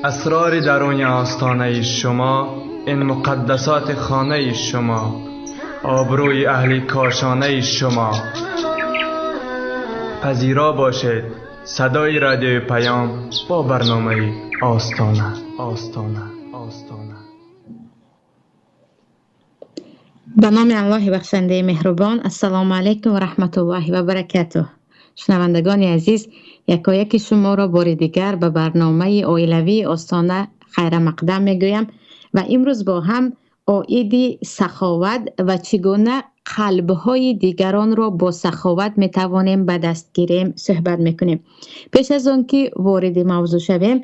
اسرار درون آستانه شما، این مقدسات خانه شما، آبروی اهل کاشانه شما. پذیرا باشید صدای رادیو پیام با برنامه آستانه. آستانه. آستانه. به نام الله بخشنده مهربان. السلام علیکم و رحمت الله و برکاته. شنوندگان عزیز، یکایک شما را بار دیگر به برنامه оилавии Остона хайрамақдам мегӯям ва имрӯз бо ҳам оиди саховат ва чӣ гуна қалбҳои дигаронро бо саховат метавонем ба даст гирем суҳбат мекунем. Пеш аз он ки вориди мавзӯъ шавем,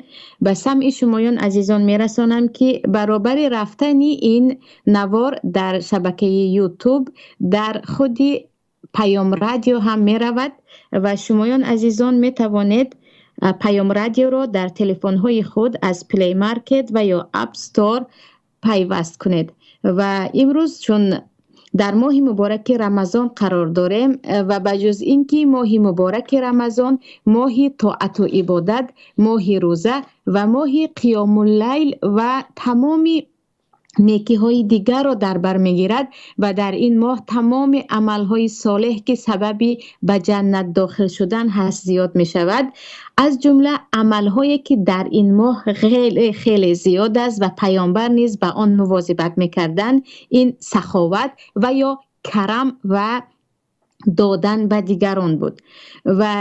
ба самъи шумоён азизон мерасонам, ки баробари рафтани ин навор дар шабакаи Ютуб дар худи Паём радио ҳам меравад ва шумоён азизон метавонед Паём радиоро дар телефонҳои худ аз Play Market ва ё App Store пайваст кунед. Ва имрӯз чун дар моҳи мубораки Рамазон қарор дорем ва ба ҷуз ин ки моҳи мубораки Рамазон моҳи тоату ибодат, моҳи рӯза ва моҳи қиёмуллайл ва тамоми некиҳои дигарро дар бар мегирад ва дар ин моҳ тамоми амалҳои солеҳ ки сабаби ба ҷаннат дохил шудан ҳаст зиёд мешавад. Аз ҷумла амалҳое ки дар ин моҳ хеле хеле зиёд аст ва паёмбар низ ба он мувозибат мекарданд, ин саховат ва ё карам ва додан ба дигарон буд. Ва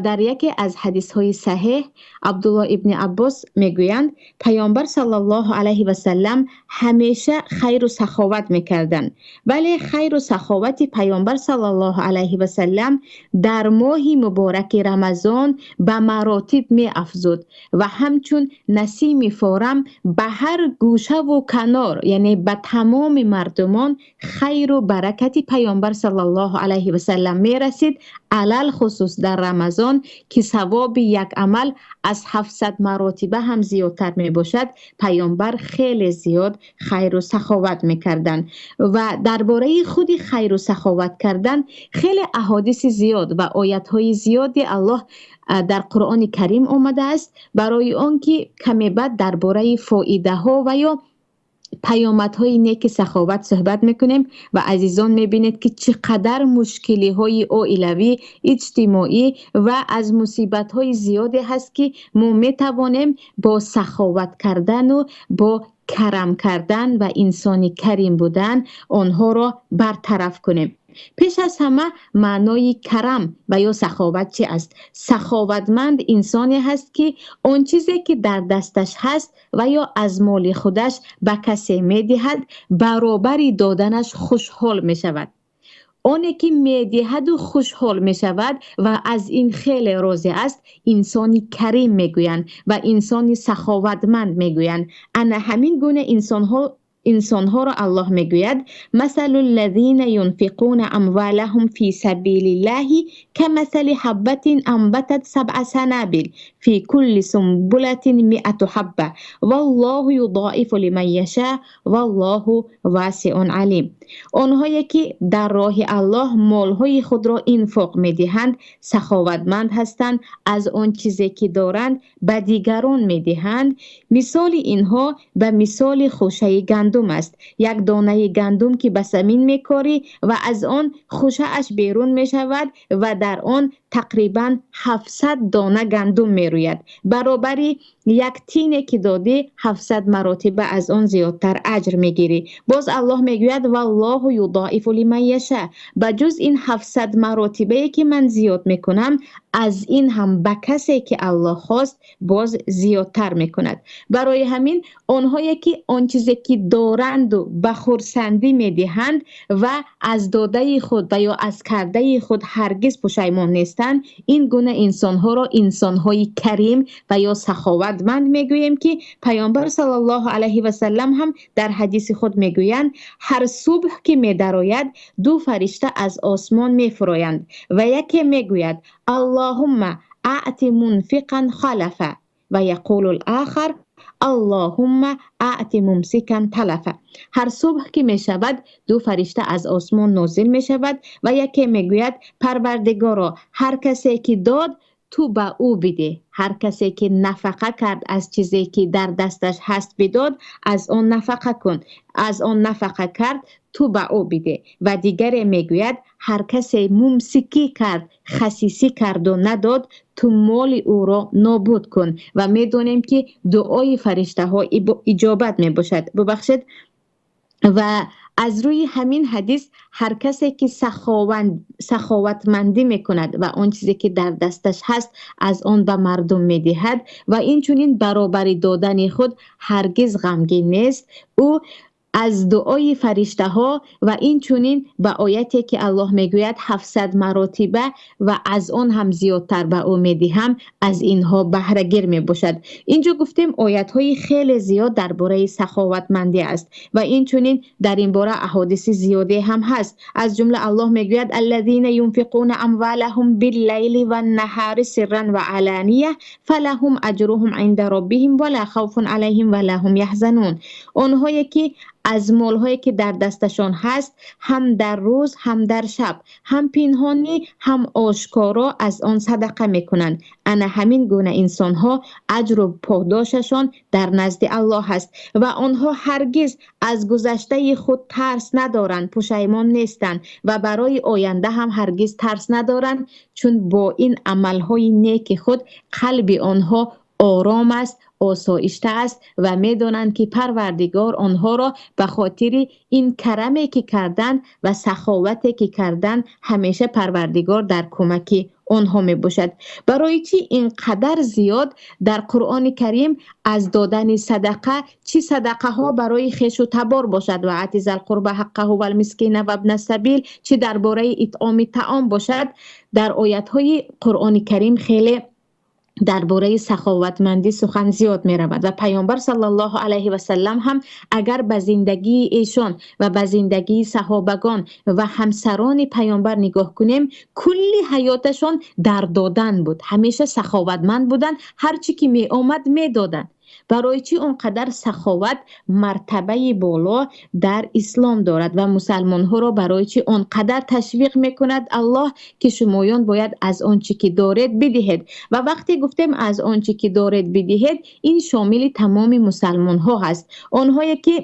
дар яке аз ҳадисҳои саҳеҳ Абдуллоҳ ибни Аббос мегӯянд, паёмбар саллаллоҳу алайҳи васаллам ҳамеша хайру саховат мекарданд, вале хайру саховати паёмбар саллаллоҳу алайҳи васаллам дар моҳи мубораки Рамазон ба маротиб меафзуд ва ҳамчун насими форам ба ҳар гӯшаву канор, яъне ба тамоми мардумон хайру баракати паёмбар саллаллоҳу алайҳи васаллам мерасид, алалхусус дар Рамазон ки савоби як амал аз 700 маротиба ҳам зиёдтар мебошад. Паёмбар хеле зиёд хайру саховат мекарданд ва дар бораи худи хайру саховат кардан хеле аҳодиси зиёд ва оятҳои зиёди Аллоҳ дар Қуръони Карим омадааст, барои он ки каме баъд дар бораи фоидаҳо ва ё паёмадҳои неки саховат суҳбат мекунем ва азизон мебинед ки чӣ қадар мушкилиҳои оилавӣ, иҷтимоӣ ва аз мусибатҳои зиёде ҳаст ки мо метавонем бо саховат кардану бо карам кардан ва инсони карим будан онҳоро бартараф кунем. Пеш аз ҳама маънои карам ва ё саховат чи аст? Саховатманд инсоне ҳаст, ки он чизе ки дар дасташ ҳаст ва ё аз моли худаш ба касе медиҳад, баробари доданаш хушҳол мешавад. Оне ки медиҳаду хушҳол мешавад ва аз ин хеле розӣ аст, инсони карим мегӯянд ва инсони саховатманд мегӯянд. Ана ҳамин гуна инсонҳоро Аллоҳ мегӯяд: масалу ллазина юнфиқуна амвалаҳум фи сабилиллаҳи камасали ҳаббатин анбатат сабъа санабил фи кулли сумбулатин миату ҳабба валлоҳу юдоифу лиман яша валлоҳу васиун алим. Онҳое ки дар роҳи Аллоҳ молҳои худро инфоқ медиҳанд, саховатманд ҳастанд, аз он чизе ки доранд ба дигарон медиҳанд. Мисоли инҳо ба мисоли хӯшаи гандум аст. Як донаи гандум ки ба замин мекорӣ ва аз он хӯшааш берун мешавад ва дар он тақрибан 700 дона гандум мерӯяд. Баробари як тине ки додӣ, 700 маротиба аз он зиёдтар аҷр мегирӣ. Боз Аллоҳ мегӯяд: валлоҳу юдоифу лиман яша. Ба ҷуз ин 700 маротибае ки ман зиёд мекунам, аз ин ҳам ба касе ки Аллоҳ хост боз зиёдтар мекунад. Барои ҳамин онҳое ки он чизе ки доранду ба хурсандӣ медиҳанд ва аз додаи худ ва ё аз кардаи худ ҳаргиз пушаймон нестанд, ин гуна инсонҳоро инсонҳои карим ва ё саховатманд мегӯем, ки Паёмбар саллаллоҳу алайҳи васаллам ҳам дар ҳадиси худ мегӯянд: ҳар субҳ ки медарояд, ду фаришта аз осмон мефуроянд ва яке мегӯяд: Аллоҳумма аъти мунфиқан халафа ва яқулу л-охар: Аллоҳумма аъти мумсикан талафа. Ҳар субҳ ки мешавад, ду фаришта аз осмон нозил мешавад ва яке мегӯяд: Парвардигоро, ҳар касе ки дод, ту ба ӯ бидеҳ. Ҳар касе ки нафақа кард, аз чизе ки дар дасташ ҳаст бидод, аз он нафақа кун, аз он нафақа кард, ту ба ӯ бидеҳ. Ва дигаре мегӯяд: ҳар касе мумсикӣ кард, хасисӣ карду надод, ту моли ӯро нобуд кун. Ва медонем ки дуои фариштаҳо иҷобат мебошад. Бубахшед. Ва аз рӯи ҳамин ҳадис ҳар касе ки саховатмандӣ мекунад ва он чизе ки дар дасташ ҳаст аз он ба мардум медиҳад ва инчунин баробари додани худ ҳаргиз ғамгин нест, ӯ аз дуои фариштаҳо ва инчунин ба ояте ки Аллоҳ мегӯяд 700 маротиба ва аз он ҳам зиёдтар ба ӯ медиҳам, аз инҳо баҳрагир мебошад. Инҷо гуфтем оятҳои хеле зиёд дар бораи саховатмандӣ аст ва инчунин дар ин бора аҳодиси зиёде ҳам ҳаст. Аз ҷумла Аллоҳ мегӯяд: аллазина юнфиқуна амвалаҳум биллайли ваннаҳари сирран ва алания фалаҳум аҷруҳум инда роббиҳим ва ла хавфун алайҳим ва ла ҳум яҳзанун. Онҳое ки аз молҳое ки дар дасташон ҳаст, ҳам дар рӯз, ҳам дар шаб, ҳам пинҳонӣ, ҳам ошкоро аз он садақа мекунанд. Ана ҳамин гуна инсонҳо аҷру подошашон дар назди Аллоҳ аст ва онҳо ҳаргиз аз гузаштаи худ тарс надоранд, пушаймон нестанд ва барои оянда ҳам ҳаргиз тарс надоранд, чун бо ин амалҳои неки худ қалби онҳо ором аст, осоишта аст ва медонанд ки Парвардигор онҳоро ба хотири ин караме ки карданд ва саховате ки карданд ҳамеша Парвардигор дар кӯмаки онҳо мебошад. Барои чӣ ин қадар зиёд дар Қуръони Карим аз додани садақа, чӣ садақаҳо барои хешу табор бошад ва ати зал қурба ҳаққаҳу вал мискина ва ибна сабил, чӣ дар бораи итъоми таом бошад, дар оятҳои Қуръони Карим хеле дар бораи саховатмандӣ сухан зиёд меравад ва Паёмбар саллаллоҳу алайҳи васаллам ҳам агар ба зиндагии эшон ва ба зиндагии саҳобагон ва ҳамсарони Паёмбар нигоҳ кунем, кулли ҳаёташон дар додан буд, ҳамеша саховатманд буданд, ҳар чӣ ки меомад медоданд. Барои чӣ он қадар саховат мартабаи боло дар ислом дорад ва мусалмонҳоро барои чӣ он қадар ташвиқ мекунад Аллоҳ ки шумоён бояд аз он чӣ ки доред бидиҳед? Ва вақте гуфтем аз он чӣ ки доред бидиҳед, ин шомили тамоми мусалмонҳо ҳаст. Онҳое ки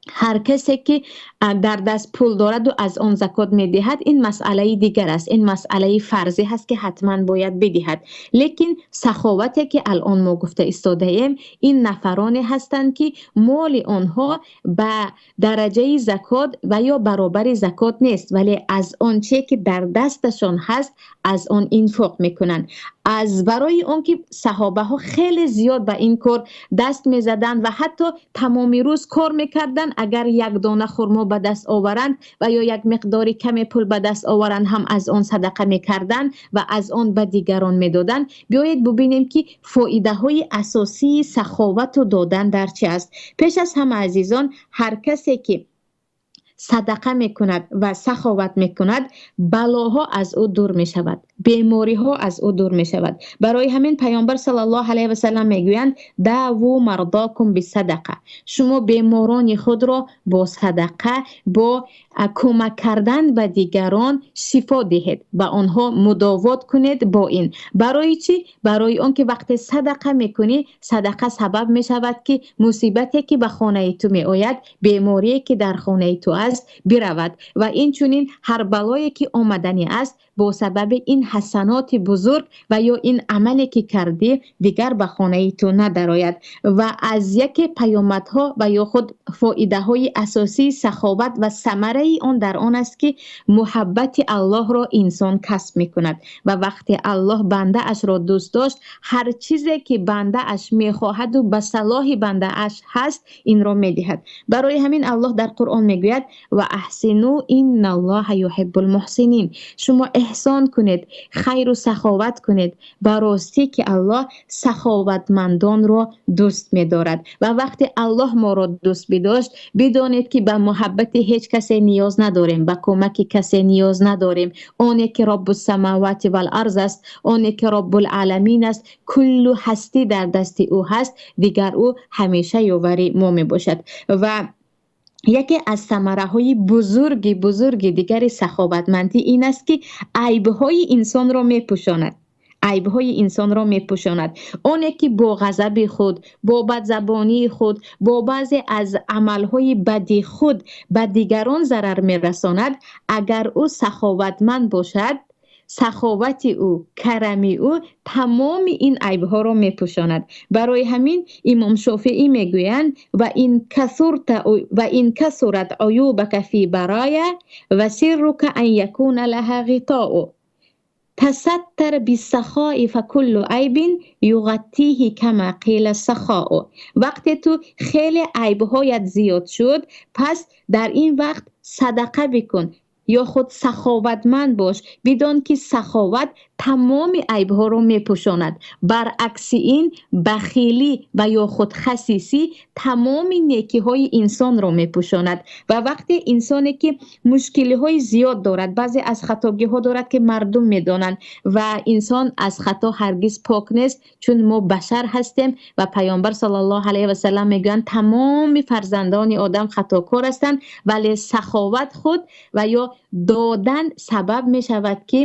Ҳар касе ки дар даст пул дораду аз он закот медиҳад, ин масъалаи дигар аст, ин масъалаи фарзӣ ҳаст, ки ҳатман бояд бидиҳад. Лекин саховате ки алон мо гуфта истодаем, ин нафароне ҳастанд, ки моли онҳо ба дараҷаи закот ва ё баробари закот нест, вале аз он че ки дар дасташон ҳаст, аз он инфоқ мекунанд. Аз барои он ки саҳобаҳо хеле зиёд ба ин кор даст мезаданд ва ҳатто тамоми рӯз кор мекарданд, агар як дона хурмо ба даст оваранд ва ё як миқдори каме пул ба даст оваранд, ҳам аз он садақа мекарданд ва аз он ба дигарон медоданд. Биёед бубинем, ки фоидаҳои асосии саховату додан дар чи аст. Пеш аз ҳама, азизон, ҳар касе ки садақа мекунад ва саховат мекунад, балоҳо аз ӯ дур мешавад, бемориҳо аз ӯ дур мешавад. Барои ҳамин Паёмбар саллаллоҳу алайҳи васаллам мегӯянд: даву мардокум бисадақа. Шумо беморони худро бо садақа, бо кӯмак кардан ба дигарон шифо диҳед, ба онҳо мудовот кунед бо ин. Барои чӣ? Барои он ки вақте садақа мекунӣ, садақа сабаб мешавад, ки мусибате ки ба хонаи ту меояд, беморие ки дар хонаи ту аст, биравад ва инчунин ҳар балое ки омаданӣ аст, бо сабаби ин ҳасаноти бузург ва ё ин амале ки кардӣ, дигар ба хонаи ту надарояд. Ва аз яке паёмадҳо ва ё худ фоидаҳои асосии саховат ва самараи он дар он аст, ки муҳаббати Аллоҳро инсон касб мекунад. Ва вақте Аллоҳ бандаашро дӯст дошт, ҳар чизе ки бандааш мехоҳаду ба салоҳи бандааш ҳаст, инро медиҳад. Барои ҳамин Аллоҳ дар Қуръон мегӯяд: ва аҳсину инналлоҳа юҳиббул муҳсинин. Шумо эҳсон кунед, хайру саховат кунед, ба ростӣ ки Аллоҳ саховатмандонро дӯст медорад. Ва вақте Аллоҳ моро дӯст бидошт, бидонед, ки ба муҳаббати ҳеҷ касе ниёз надорем, ба кӯмаки касе ниёз надорем. Оне ки Роббуссамавати вал арз аст, оне ки Роббулъаламин аст, куллу ҳастӣ дар дасти ӯ ҳаст, дигар ӯ ҳамеша ёвари мо мебошад. Ва яке аз самараҳои бузурги дигари саховатмандӣ ин аст, ки айбҳои инсонро мепӯшонад, айбҳои инсонро мепӯшонад. Оне ки бо ғазаби худ, бо бадзабонии худ, бо баъзе аз амалҳои бади худ ба дигарон зарар мерасонад, агар ӯ саховатманд бошад, саховати ӯ, карами ӯ тамоми ин айбҳоро мепӯшонад. Барои ҳамин Имом Шофеӣ мегӯянд: ва ин касурат уюбака фи бароя ва сиррука ан якуна лаҳа ғитоу тасаттар биссахои факуллу айбин юғаттиҳи кама қила сахоу. Вақте ту хеле айбҳоят зиёд шуд, пас дар ин вақт садақа бикун ё худ саховатманд бош. Бидон, ки саховат тамоми айбҳоро мепӯшонад. Баръакси ин, бахилӣ ва ё худ хасисӣ тамоми некиҳои инсонро мепӯшонад. Ва вақте инсоне ки мушкилиҳои зиёд дорад, баъзе аз хатогиҳо дорад, ки мардум медонанд, ва инсон аз хато ҳаргиз пок нест, чун мо башар ҳастем ва Паёмбар саллаллоҳу алайҳи васаллам мегӯянд: тамоми фарзандони Одам хатокор ҳастанд. Вале саховат худ ва ё додан сабаб мешавад, ки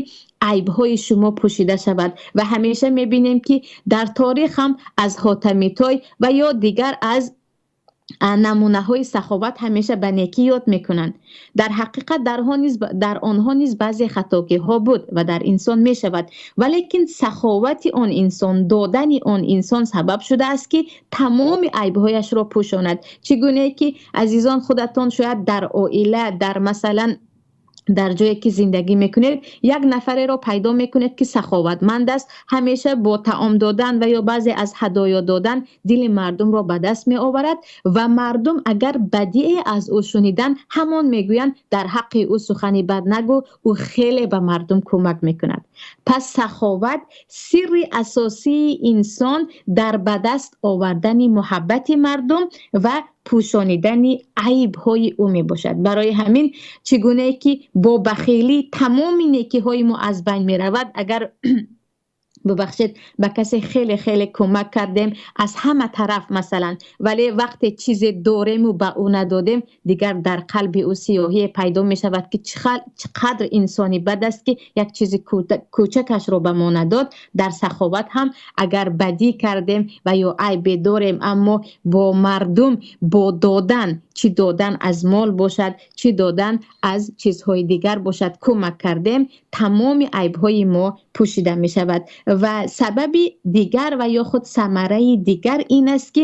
айбҳои шумо пӯшида шавад. Ва ҳамеша мебинем, ки дар таърих ҳам аз Ҳотами Той ва ё дигар аз намунаҳои саховат ҳамеша ба некӣ ёд мекунанд. Дар ҳақиқат дар онҳо низ баъзе хатогиҳо буд ва дар инсон мешавад, валекин саховати он инсон, додани он инсон сабаб шудааст, ки тамоми айбҳояшро пӯшонад. Чӣ гунае ки, азизон, худатон шояд дар оила, дар масалан дар ҷое ки зиндагӣ мекунед, як нафареро пайдо мекунед, ки саховатманд аст, ҳамеша бо таом додан ва ё баъзе аз ҳадоё додан дили мардумро ба даст меоварад. Ва мардум агар бадие аз ӯ шуниданд, ҳамон мегӯянд: дар ҳаққи ӯ сухани бад нагӯ, ӯ хеле ба мардум кӯмак мекунад. Пас саховат сирри асосии инсон дар ба даст овардани муҳаббати мардум ва пӯшонидани айбҳои ӯ мебошад. Барои ҳамин, чӣ гунае ки бо бахилӣ тамоми некиҳои мо аз байн меравад, агар, бубахшед, ба касе хеле хеле кӯмак кардем аз ҳама тараф масалан, вале вақте чизе дорему ба ӯ надодем, дигар дар қалби ӯ сиёҳие пайдо мешавад, ки чӣ қадр инсони бад аст, ки як чизи кӯчакашро ба мо надод. Дар саховат ҳам агар бадӣ кардем ва ё айбе дорем, аммо бо мардум бо додан Чӣ додан аз мол бошад, чӣ додан аз чизҳои дигар бошад, кӯмак кардем, тамоми айбҳои мо пӯшида мешавад. Ва сабаби дигар ва ё худ самараи дигар ин аст, ки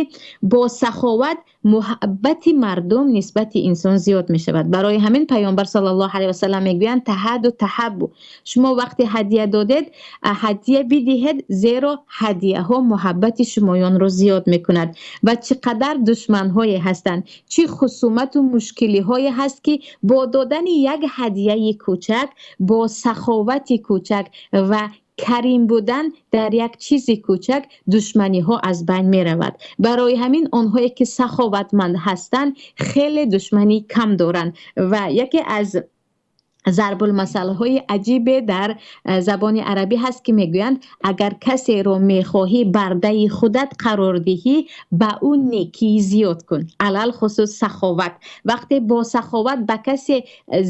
бо саховат муҳаббати мардум нисбати инсон зиёд мешавад. Барои ҳамин Паёмбар саллаллоҳу алайҳи васаллам мегӯянд: таҳаду таҳаббу. Шумо вақте ҳадия додед, ҳадия бидиҳед, зеро ҳадияҳо муҳаббати шумоёнро зиёд мекунад. Ва чӣ қадар душманҳое ҳастанд, чӣ хусумату мушкилиҳое ҳаст, ки бо додани як ҳадияи кӯчак, бо саховати кӯчак ва карим будан дар як чизи кӯчак душманиҳо аз байн меравад. Барои ҳамин онҳое ки саховатманд ҳастанд, хеле душманӣ кам доранд. Ва яке аз зарбулмасалҳои аҷибе дар забони арабӣ ҳаст, ки мегӯянд: агар касеро мехоҳӣ бардаи худат қарор диҳӣ, ба ӯ некӣ зиёд кун, алалхусус саховат. Вақте бо саховат ба касе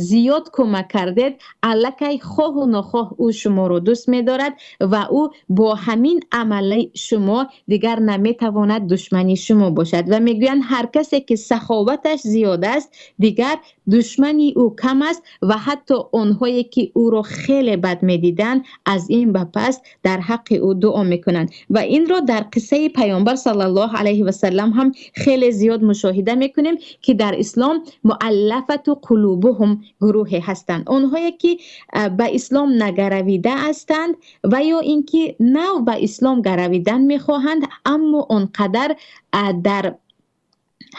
зиёд кӯмак кардед, аллакай хоҳу нохоҳ ӯ шуморо дӯст медорад ва ӯ бо ҳамин амали шумо дигар наметавонад душмани шумо бошад. Ва мегӯянд, ҳар касе ки саховаташ зиёд аст, дигар душмани ӯ кам аст ва ҳатто онҳое ки ӯро хеле бад медиданд, аз ин ба пас дар ҳаққи ӯ дуо мекунанд. Ва инро дар қиссаи Паёмбар саллаллоҳу алайҳи васаллам ҳам хеле зиёд мушоҳида мекунем, ки дар ислом муаллафату қулубуҳум гурӯҳе ҳастанд, онҳое ки ба ислом нагаравида ҳастанд ва ё ин ки нав ба ислом гаравидан мехоҳанд, аммо он қадар дар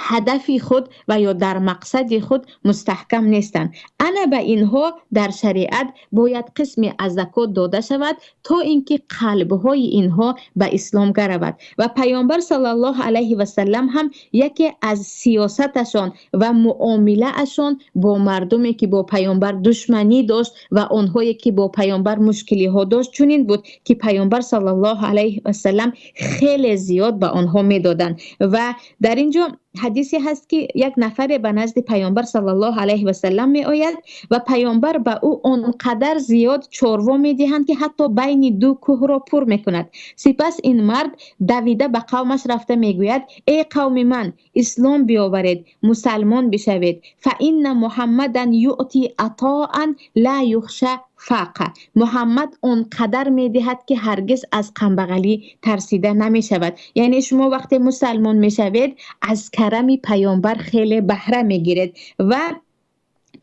ҳадафи худ ва ё дар мақсади худ мустаҳкам нестанд. Ана ба инҳо дар шариат бояд қисме аз закот дода шавад, то инки қалбҳои инҳо ба ислом гаравад. Ва Паёмбар саллаллоҳу алайҳи васаллам ҳам яке аз сиёсаташон ва муомилаашон бо мардуме ки бо Паёмбар душманӣ дошт ва онҳое ки бо Паёмбар мушкилиҳо дошт, чунин буд, ки Паёмбар саллаллоҳу алайҳи васаллам хеле зиёд ба онҳо медоданд. Ва дар инҷо ҳадисе ҳаст, ки як нафаре ба назди Паёмбар саллаллоҳу алайҳи васаллам меояд ва Паёмбар ба ӯ он қадар зиёд чорво медиҳанд, ки ҳатто байни ду кӯҳро пур мекунад. Сипас ин мард давида ба қавмаш рафта мегӯяд: эй қавми ман, ислом биёваред, мусалмон бишавед. Фа инна Муҳаммадан юъти атоан ла юхша фақа. Муҳаммад он қадар медиҳад, ки ҳаргиз аз камбағалӣ тарсида намешавад. Яъне шумо вақте мусалмон мешавед, аз карами Паёмбар хеле баҳра мегиред. Ва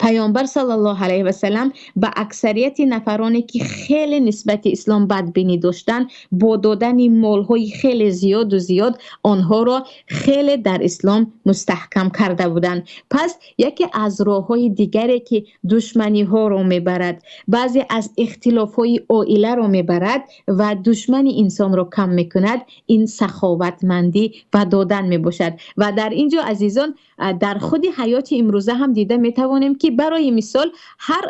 Паёмбар саллаллоҳу алайҳи васаллам ба аксарияти нафароне ки хеле нисбати ислом бадбинӣ доштанд, бо додани молҳои хеле зиёду зиёд онҳоро хеле дар ислом мустаҳкам карда буданд. Пас яке аз роҳҳои дигаре ки душманиҳоро мебарад, баъзе аз ихтилофҳои оиларо мебарад ва душмани инсонро кам мекунад, ин саховатмандӣ ва додан мебошад. Ва дар ин ҷо, азизон, дар худи ҳаёти имрӯза ҳам дида метавонем, ки барои мисол ҳар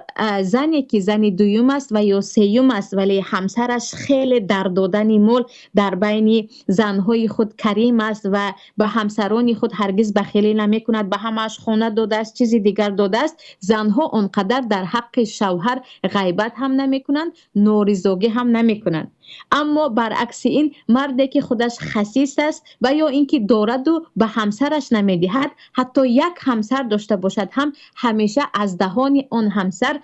зане ки зани дуюм аст ва ё сеюм аст, вале ҳамсараш хеле дар додани мол дар байни занҳои худ карим аст ва ба ҳамсарони худ ҳаргиз бахилӣ намекунад, ба ҳамааш хона додааст, чизи дигар додааст, занҳо он қадар дар ҳаққи шавҳар ғайбат ҳам намекунанд, норизогӣ ҳам намекунанд. Аммо баръакси ин, марде ки худаш хасис аст ва ё ин ки дораду ба ҳамсараш намедиҳад, ҳатто як ҳамсар дошта бошад ҳам, ҳамеша аз даҳони он ҳамсар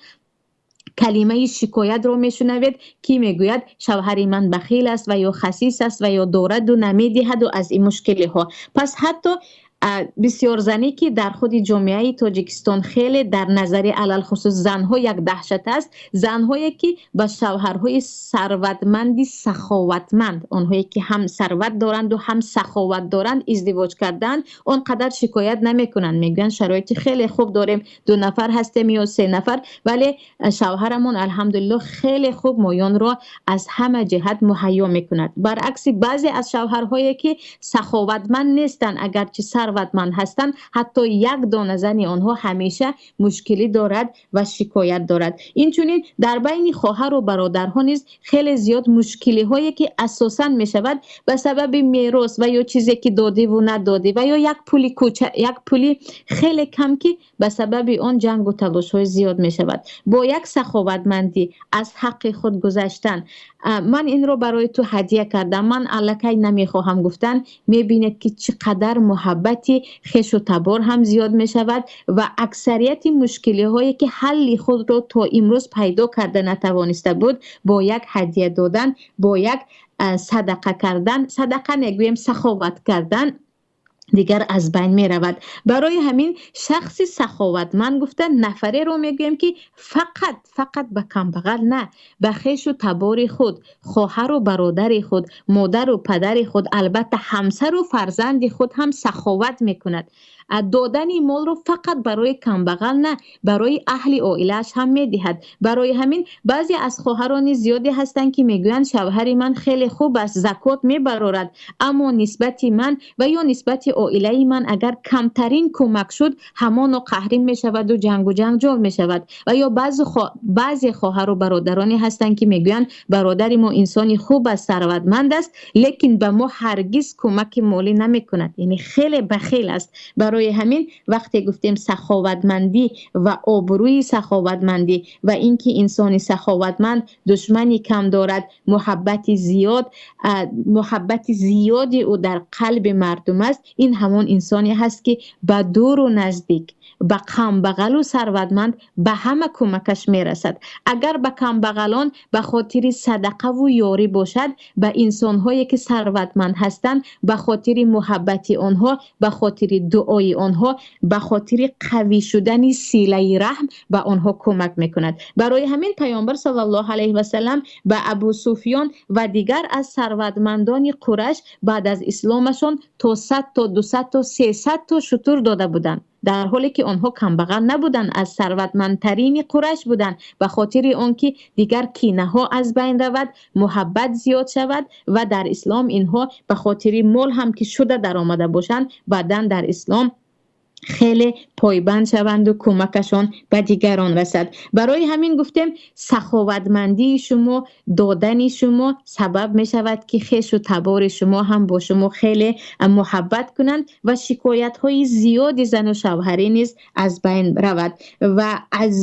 калимаи шикоятро мешунавед, ки мегӯяд: шавҳари ман бахил аст ва ё хасис аст ва ё дораду намедиҳаду аз ин мушкилиҳо. Пас ҳатто бисёрзанӣ, ки дар худи ҷомеаи Тоҷикистон хеле дар назари алалхусус занҳо як даҳшат аст, занҳое ки ба шавҳарҳои сарватманди саховатманд, онҳое ки ҳам сарват доранду ҳам саховат доранд, издивоҷ карданд, он қадар шикоят намекунанд. Мегӯянд: шароити хеле хуб дорем, ду нафар ҳастем ё се нафар, вале шавҳарамон алҳамдулиллоҳ хеле хуб моёнро аз ҳама ҷиҳат муҳайё мекунад. Баръакси баъзе аз шавҳарҳое ки саховатманд нестанд, агарчи сарватманд ҳастанд, ҳатто як дона зани онҳо ҳамеша мушкилӣ дорад ва шикоят дорад. Инчунин дар байни хоҳару бародарҳо низ хеле зиёд мушкилиҳое ки асосан мешавад ба сабаби мерос ва ё чизе ки додиву надодӣ ва ё як пули кӯча, як пули хеле кам, ки ба сабаби он ҷангу талошҳои зиёд мешавад. Бо як саховатмандӣ аз ҳаққи худ гузаштан, ман инро барои ту ҳадия кардам, ман аллакай намехоҳам гуфтан, мебинед, ки чӣ қадар муҳаббати Муҳаббати хешу табор ҳам зиёд мешавад ва аксарияти мушкилиҳое ки ҳалли худро то имрӯз пайдо карда натавониста буд, бо як ҳадия додан, бо як садақа кардан, садақа мегӯем, саховат кардан, дигар аз байн меравад. Барои ҳамин шахси саховатманд гуфта нафареро мегӯем, ки фақат ба камбағал на, ба хешу табори худ, хоҳару бародари худ, модару падари худ, албатта ҳамсару фарзанди худ ҳам саховат мекунад. Додани молро фақат барои камбағал на, барои аҳли оилааш ҳам медиҳад. Барои ҳамин баъзе аз хоҳарони зиёде ҳастанд, ки мегӯянд шавҳари ман хеле хуб аст, закот мебарорад, аммо нисбати ман ва ё нисбати оилаи ман агар камтарин кӯмак шуд, ҳамоно қаҳрин мешаваду ҷангу ҷанҷол мешавад. Ва ё баъзе хоҳару бародароне ҳастанд, ки мегӯянд бародари мо инсони хуб аст, сарватманд аст, лекин ба мо ҳаргиз кӯмаки молӣ намекунад, яъне хеле бахил аст. Барои ҳамин вақте гуфтем саховатмандӣ ва обрӯи саховатмандӣ ва инки инсони саховатманд душмани кам дорад, муҳаббати зиёди ӯ дар қалби мардум аст, ин ҳамон инсоне ҳаст, ки ба дуру наздик, ба камбағалу сарватманд ба ҳама кӯмакаш мерасад. Агар ба камбағалон ба хотири садақаву ёрӣ бошад, ба инсонҳое ки сарватманд ҳастанд ба хотири муҳаббати онҳо, ба хотири дуои онҳо, ба хотири қавӣ шудани силаи раҳм ба онҳо кӯмак мекунад. Барои ҳамин паёмбар саллаллоҳу алайҳи васаллам ба Абу Суфён ва дигар аз сарватмандони Қурайш баъд аз исломашон то 100 то 200 то 300 то шутур дода буданд, дар ҳоле ки онҳо камбағал набуданд, аз сарватмандтарини Қурайш буданд, ба хотири он ки дигар кинаҳо аз байн равад, муҳаббат зиёд шавад ва дар ислом инҳо ба хотири мол ҳам ки шуда даромада бошанд, баъдан дар ислом хеле пойбанд шаванд ва кӯмакашон ба дигарон расад. Барои ҳамин гуфтем саховатмандии шумо, додани шумо сабаб мешавад, ки хешу табори шумо ҳам бо шумо хеле муҳаббат кунанд ва шикоятҳои зиёди зану шавҳарӣ низ аз байн равад. Ва аз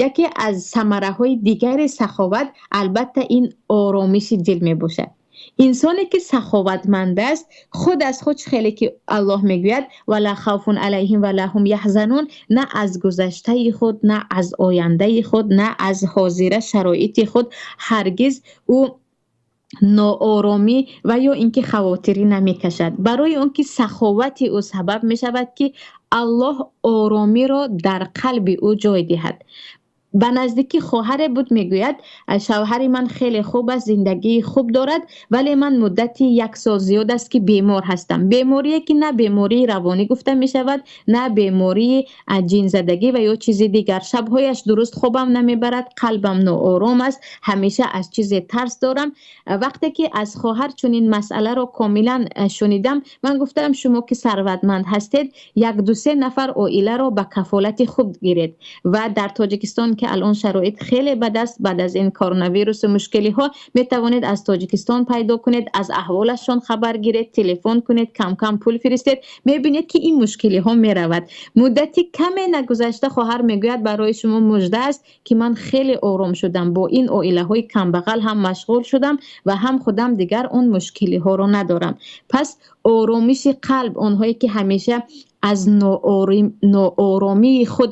яке аз самараҳои дигари саховат албатта ин оромиши дил мебошад. Инсоне ки саховатманд аст, худ аз худ хеле ки Аллоҳ мегӯяд вала хавфун алайҳим вала ҳум яҳзанун, на аз гузаштаи худ, на аз ояндаи худ, на аз ҳозира шароити худ ҳаргиз ӯ ноороми ва ё инки хавотирӣ намекашад. Барои он ки саховати ӯ сабаб мешавад, ки Аллоҳ оромиро дар қалби ӯ ҷой диҳад. Ба наздикӣ хоҳаре буд, мегӯяд шавҳари ман хеле хуб аст, зиндагии хуб дорад, вале ман муддати як сол зиёд аст, ки бемор ҳастам. Беморие ки на бемории равонӣ гуфта мешавад, на бемории ҷинзадагӣ ва ё чизи дигар. Шабҳояш дуруст хобам намебарад, қалбам ноором аст, ҳамеша аз чизе тарс дорам. Вақте ки аз хоҳар чунин масъаларо комилан шунидам, ман гуфтам шумо ки сарватманд ҳастед, як ду се нафар оиларо ба кафолати худ гиред. Ва дар Тоҷикистон ки алон шароит хеле бад аст, баъд аз ин коронавирусу мушкилиҳо, метавонед аз Тоҷикистон пайдо кунед, аз аҳволашон хабар гиред, телефон кунед, кам-кам пул фиристед, мебинед ки ин мушкилиҳо меравад. Муддати каме нагузашта хоҳар мегӯяд барои шумо мужда аст, ки ман хеле ором шудам, бо ин оилаҳои камбағал ҳам машғул шудам ва ҳам худам дигар он мушкилиҳоро надорам. Пас оромиши қалб, онҳое ки ҳамеша аз ноороми худ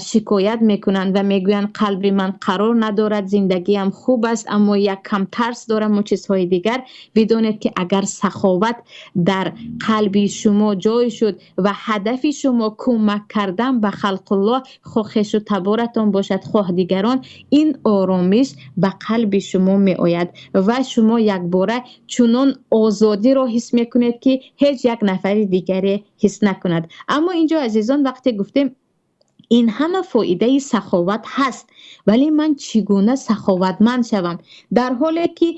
шикоят мекунанд ва мегӯянд қалби ман қарор надорад, зиндагиам хуб аст, аммо як кам тарс дорам ва чизҳои дигар, бидонед ки агар саховат дар қалби шумо ҷой шуд ва ҳадафи шумо кӯмак кардан ба халқуллоҳ, хоҳ хешу таборатон бошад, хоҳ дигарон, ин оромиш ба қалби шумо меояд ва шумо якбора чунон озодиро ҳис мекунед, ки ҳеҷ як нафари дигаре ҳис накунад. Аммо инҷо азизон вақте гуфтем ин ҳама фоидаи саховат ҳаст, вале ман чӣ гуна саховатманд шавам? Дар ҳоле ки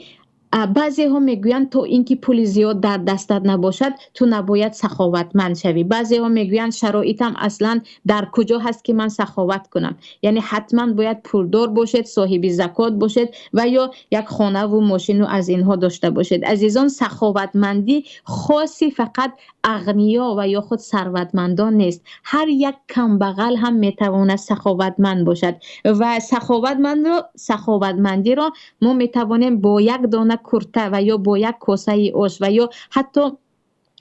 баъзеҳо мегӯянд то инки пули зиёд дар дастат набошад, ту набояд саховатманд шавӣ. Баъзеҳо мегӯянд шароитам аслан дар куҷо ҳаст, ки ман саховат кунам? Яъне ҳатман бояд пулдор бошед, соҳиби закот бошед ва ё як хонаву мошину аз инҳо дошта бошед. Азизон, саховатмандӣ хоси фақат ағниё ва ё худ сарватмандон нест. Ҳар як камбағал ҳам метавонад саховатманд бошад ва саховатмандиро мо метавонем бо як дона курта ва ё бо як косаи ош ва ё ҳатто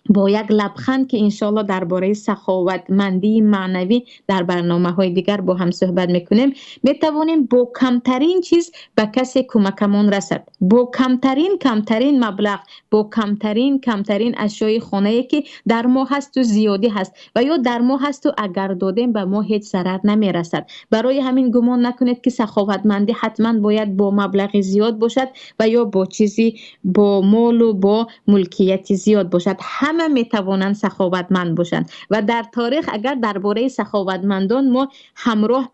Бо як лабханд, ки иншоаллоҳ дар бораи саховатмандии маънавӣ дар барномаҳои дигар бо ҳам суҳбат мекунем, метавонем бо камтарин чиз ба касе кӯмакамон расад, бо камтарин маблағ, бо камтарин ашёи хонае, ки дар мо ҳасту зиёдӣ ҳаст ва ё дар мо ҳасту агар додем ба мо ҳеҷ зарар намерасад. Барои ҳамин гумон накунед, ки саховатмандӣ ҳатман бояд бо маблағи зиёд бошад ва ё бо чизи, бо молу бо мулкияти зиёд бошад. Ҳама метавонанд саховатманд бошанд ва дар таърих агар дар бораи саховатмандон мо ҳамроҳ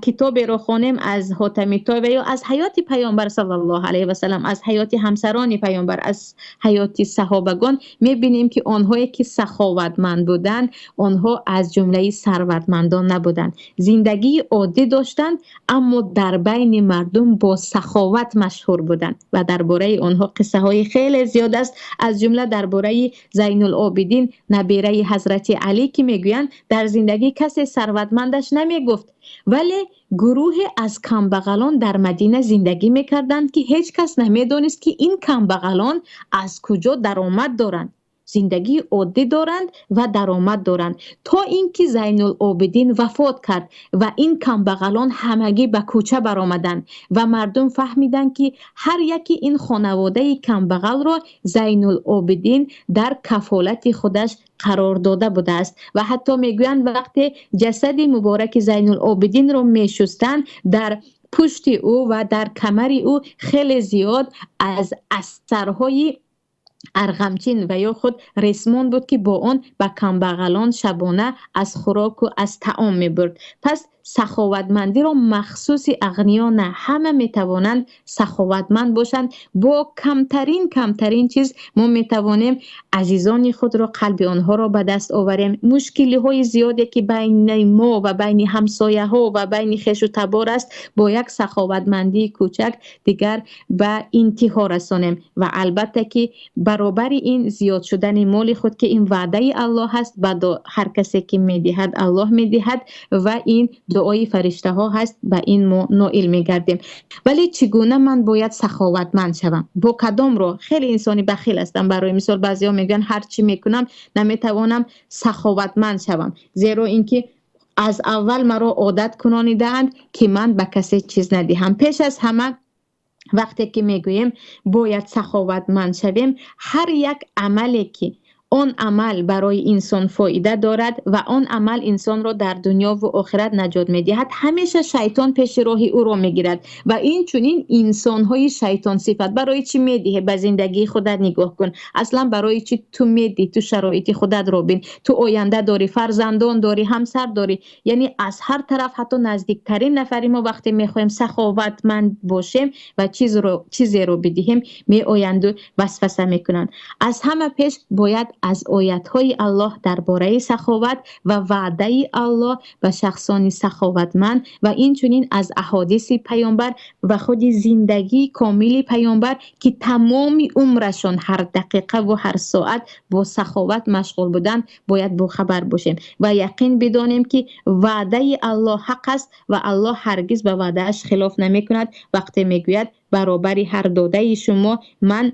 китоберо хонем аз Ҳотами Той ва ё аз ҳаёти Паёмбар саллаллоҳу алайҳи васаллам, аз ҳаёти ҳамсарони Паёмбар, аз ҳаёти саҳобагон, мебинем, ки онҳое ки саховатманд буданд, онҳо аз ҷумлаи сарватмандон набуданд, зиндагии оддӣ доштанд, аммо дар байни мардум бо саховат машҳур буданд ва дар бораи онҳо қиссаҳои хеле зиёд аст, аз ҷумла дар бораи Зайнулобидин, набираи Ҳазрати Алӣ, ки мегӯянд дар зиндагӣ касе сарватмандаш намегуфт, вале гурӯҳе аз камбағалон дар Мадина зиндагӣ мекарданд, ки ҳеҷ кас намедонист, ки ин камбағалон аз куҷо даромад доранд, зиндагии оддӣ доранд ва даромад доранд, то ин ки Зайнулобидин вафот кард ва ин камбағалон ҳамагӣ ба кӯча баромаданд ва мардум фаҳмиданд, ки ҳар яки ин хонаводаи камбағалро Зайнулобидин дар кафолати худаш қарор дода будааст. Ва ҳатто мегӯянд, вақте ҷасади мубораки Зайнулобидинро мешустанд, дар пушти ӯ ва дар камари ӯ хеле зиёд аз асарҳои арғамчин ва ё худ ресмон буд, ки бо он ба камбағалон шабона аз хӯроку аз таом мебурд. Пас саховатмандиро махсуси ағниё на, ҳама метавонанд саховатманд бошанд. Бо камтарин чиз мо метавонем азизони худро, қалби онҳоро ба даст оварем. Мушкилиҳои зиёде, ки байни мо ва байни ҳамсояҳо ва байни хешу табор аст, бо як саховатмандии кӯчак дигар ба интиҳо расонем. Ва албатта ки баробари ин зиёд шудани моли худ, ки ин ваъдаи Аллоҳ аст, ба ҳар касе ки медиҳад, Аллоҳ медиҳад ва ин дуои фариштаҳо ҳаст, ба ин мо ноил мегардем. Вале чӣ гуна ман бояд саховатманд шавам? Бо кадом роҳ? Хеле инсони бахил ҳастам. Барои мисол баъзеҳо мегӯянд, ҳар чӣ мекунам наметавонам саховатманд шавам, зеро инки аз аввал маро одат кунонидаанд, ки ман ба касе чиз надиҳам. Пеш аз ҳама, вақте ки мегӯем бояд саховатманд шавем, ҳар як амале ки он амал барои инсон фоида дорад ва он амал инсонро дар дунё ва охират наҷот медиҳад, ҳамеша шайтон пеши роҳи ӯро мегирад. Ва ин чунин инсонҳои шайтон сифат барои чӣ медиҳе? Ба зиндагии худат нигоҳ кун. Аслан барои чӣ ту медиҳӣ? Ту шароити худатро бин, ту оянда дорӣ, фарзандон дорӣ, ҳамсар дорӣ. Яъне аз ҳар тараф, ҳатто наздиктарин нафари мо, вақте мехоҳем саховатманд бошем ва чизеро бидиҳем, меоянду васваса мекунанд. Аз ҳама пеш бояд аз оятҳои Аллоҳ дар бораи саховат ва ваъдаи Аллоҳ ба шахсони саховатманд ва инчунин аз аҳодиси Паёмбар ва худи зиндагии комили Паёмбар, ки тамоми умрашон ҳар дақиқа ва ҳар соат бо саховат машғул буданд, бояд бохабар бошем ва яқин бидонем, ки ваъдаи Аллоҳ ҳақ аст ва Аллоҳ ҳаргиз ба ваъдааш хилоф намекунад. Вақте мегӯяд, баробари ҳар додаи шумо ман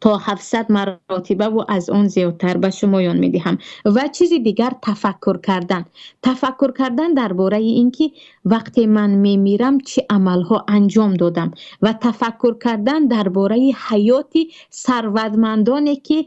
то 700 маротиба ва аз он зиёдтар ба шумоён медиҳам. Ва чизи дигар, тафаккур кардан. Тафаккур кардан дар бораи ин ки вақте ман мемирам, чӣ амалҳо анҷом додам, ва тафаккур кардан дар бораи ҳаёти сарватмандоне, ки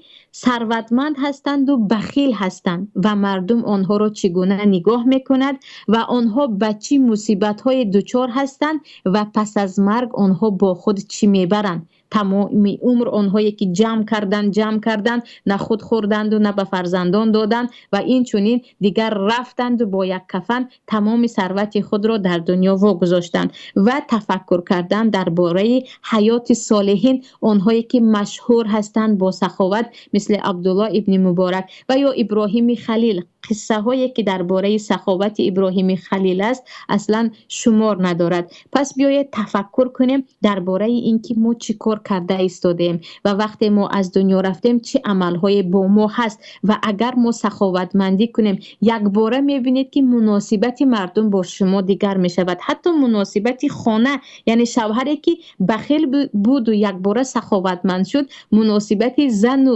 сарватманд ҳастанду бахил ҳастанд ва мардум онҳоро чӣ гуна нигоҳ мекунад ва онҳо ба чӣ мусибатҳои дучор ҳастанд ва пас аз марг онҳо бо худ чӣ мебаранд. Тамоми умр онҳое ки ҷамъ карданд, ҷамъ карданд, на худ хӯрданду на ба фарзандон доданд ва инчунин дигар рафтанду бо як кафан тамоми сарвати худро дар дунё вогузоштанд. Ва тафаккур кардан дар бораи ҳаёти солиҳин, онҳое ки машҳур ҳастанд бо саховат, мисли Абдулло ибни Муборак ва ё Иброҳими Халил. Қиссаҳое ки дар бораи саховати Иброҳими Халил аст, аслан шумор надорад. Пас биёед тафаккур кунем дар бораи ин ки мо чӣ кор карда истодаем ва вақте мо аз дунё рафтем, чӣ амалҳое бо мо ҳаст. Ва агар мо саховатмандӣ кунем, якбора мебинед, ки муносибати мардум бо шумо дигар мешавад. Ҳатто муносибати хона, яъне шавҳаре ки бахил буду якбора саховатманд шуд, муносибати зану